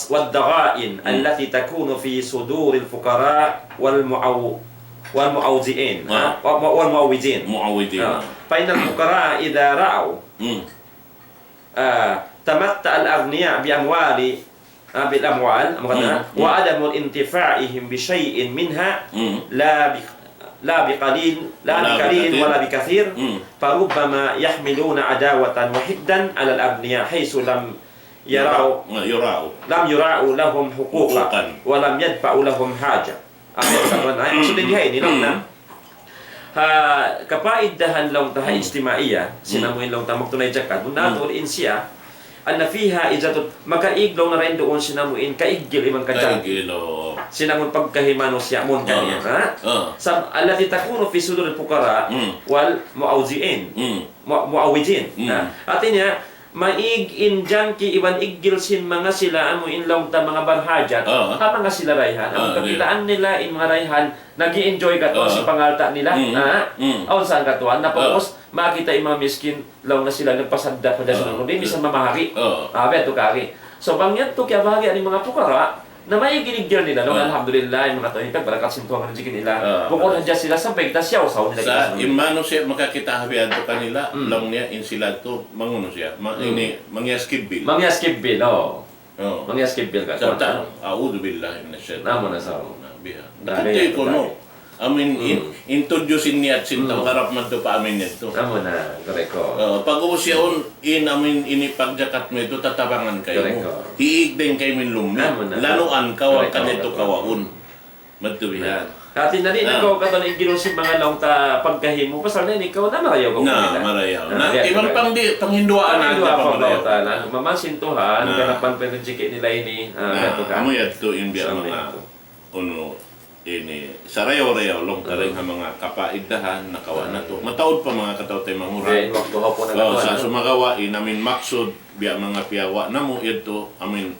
والضغائن التي تكون في صدور الفقراء والمعو-، والمعوزين، والمعوزين. فإن الفقراء إذا رأوا، آه، تمتع الأغنياء بأموال، آه، بالأموال، وعدم انتفاعهم بشيء منها، لا ب-، لا بقليل، لا بقليل ولا بكثير، فربما يحملون عداوة وحقدا على الأغنياء حيث لم يراعوا، يراعوا. لم يراعوا لهم حقوقا، حقوقا. ولم يدفعوا لهم حاجة. Amu yan, kawan, ay, maksud niya ini, no, na? Ha, kapaidahan laung ta ha ijtimaiya, sin amu in laung ta magtunay jakat, bukun na tuud in siya, أن فيها إزالة، makaig laung na dayn duun sin amu in kaiggil iban kajang. Kaiggil, oh. Sin amu in pagkahi manusiya' amun kaniya, ha? Sabab, التي تكون في صدور الفقراء والمعوزين. Mu-, mu'awwijin. Ha? Hati niya, maig in jangki iban iggil sin manga sila amu in laung ta manga barhajat. Ha manga sila dayhan. Amu kakitaan nila in manga dayhan, nag-i-enjoy katu' sin pangalta' nila. Ha? Awn sa katuan. Na pag'ubus, makakita' in manga miskin, laung na sila nagpasadda pa dasun. Di' misan mamahari. Ah, biya' tu kari. So, bang yadtu kiyabahagian in manga pukara, na maig in iggil nila, laung, alhamdulillah, in manga tau ini, barakat sin Tuhan in rijiki nila. Bukun hadja sila sampay kita siyaw-saw nila. Sa' in manusiya' makakita' ha biya' tu kanila, laung niya in sila tu, mangunu siya, ma-, ini, mangyas kibbil. Mangyas kibbil, oh. Mangyas kibbil ka. Sabta, a'udhu billahi minash shaitan. Namu na sa. Na, biha. Dali. Ito yung kuno. Amin, in, introduce in niyat sin tau harap madtu pa amin yadtu. Amu na, correct ko. Uh, pag-ubus yaun, in amin ini pagjakat mu yadtu, tatabangan kaymu. Correct ko. Hiig din kaymu in lumi. Amu na. Lanuan kaw, correct ko, kanitu correct ko. Kawaun. Madtu bihan. Hati na di' na kaw katan iggil sin manga laung ta pagkahi mu, pasal na ini kaw na marayaw kaw. Na, marayaw. Na, iban pang di', panghinduan na. Panghinduan pa marayaw. Mamasin Tuhan, ganapan pa in rijiki nila ini. Ah, na, yadtu ka. Amu yadtu in biya' manga unu ini, sarayaw-rayaw, laung ta dayn ha manga kapaidahan, nakawa' natu'. Mataud pa manga kataw-taymanghuran. Sa' sumagawa', in amin maksud, biya' manga piyawa' namu', yadtu, amin,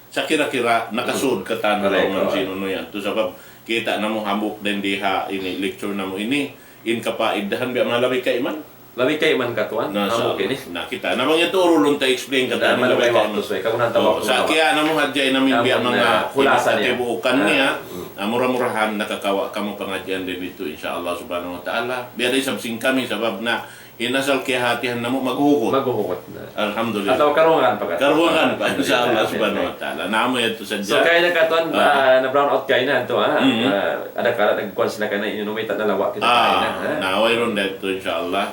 sa kira-kira, nakasud katan, correct, laung man sin unu yadtu. Sabab, kita' namu' hambuuk dayn di ha ini, lecture namu' ini, in kapaidahan, biya' manga labi kayman. Labi kaymu katuan, na, amu sa-, kini. Na kita, na bang yadtu urulun ta explain katuan, na, labi kaymu. Sa' kiya namu' hadja in amu biya' manga khulasa niya. Tibuukan niya, na mura-murahan nakakawa' kamu pangadjian didtu, insya Allah subhanahu wa ta'ala. Biya' da isab sin kami, sabab na in asal kiyahatihan namu' maghugut. Maghugut na. Alhamdulillah. Atawa karungan pa ka. Karungan pa, insya Allah subhanahu wa ta'ala. Na amu yadtu sadja. So, kaina katuan, na brown out kaina yadtu, ha? Ada kala nagkuan sila kaina, in unu mayta' nalawa' kita kaina, ha? Na, wayruun da yadtu, insya Allah.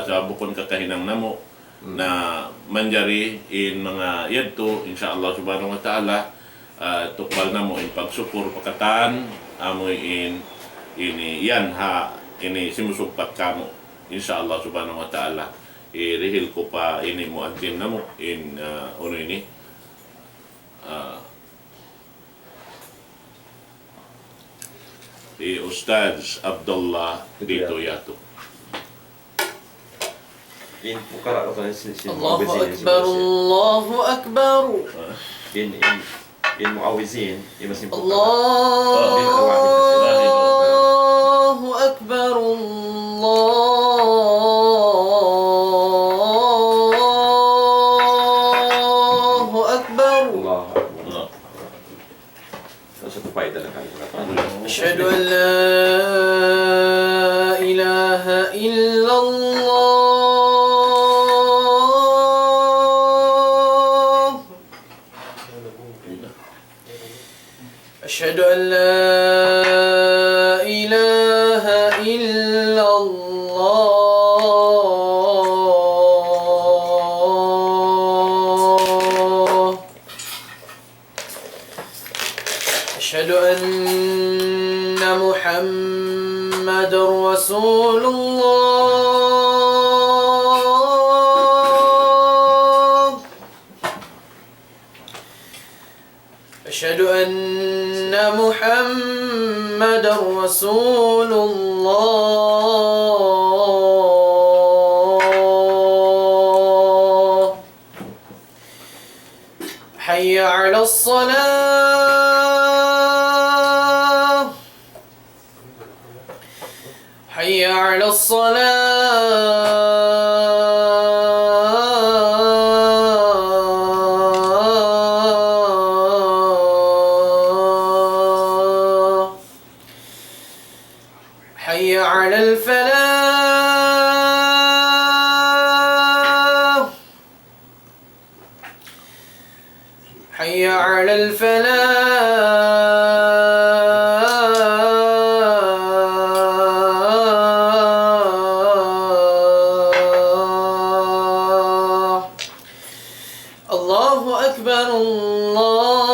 Sa' bukun kakahinang namu'. Na manjari in manga yadtu, insya Allah subhanahu wa ta'ala, tukbal namu' in pagsukur pa katan, amu in, ini, yan ha, ini simusugpat kamu'. Insya Allah subhanahu wa ta'ala, hirihil ku pa ini muadzin namu', in, unu ini, hi Ustadz Abdullah Dito Yato. In pukara katan sin, sin Allahu Akbar, Allahu Akbar. In, in, in muawizin, in masi pukara. Allahu Akbar, Allahu Akbar. Allahu Akbar. Sa' satu pa ita na kami. أشهد أن لا إله إلا الله. أشهد أن لا إله إلا الله. أشهد أن محمدا رسول الله. أشهد أن محمدا رسول الله. حي على الصلاة. حي على الصلاة. حي على الفلاح. حي على الفلاح. الله أكبر، الله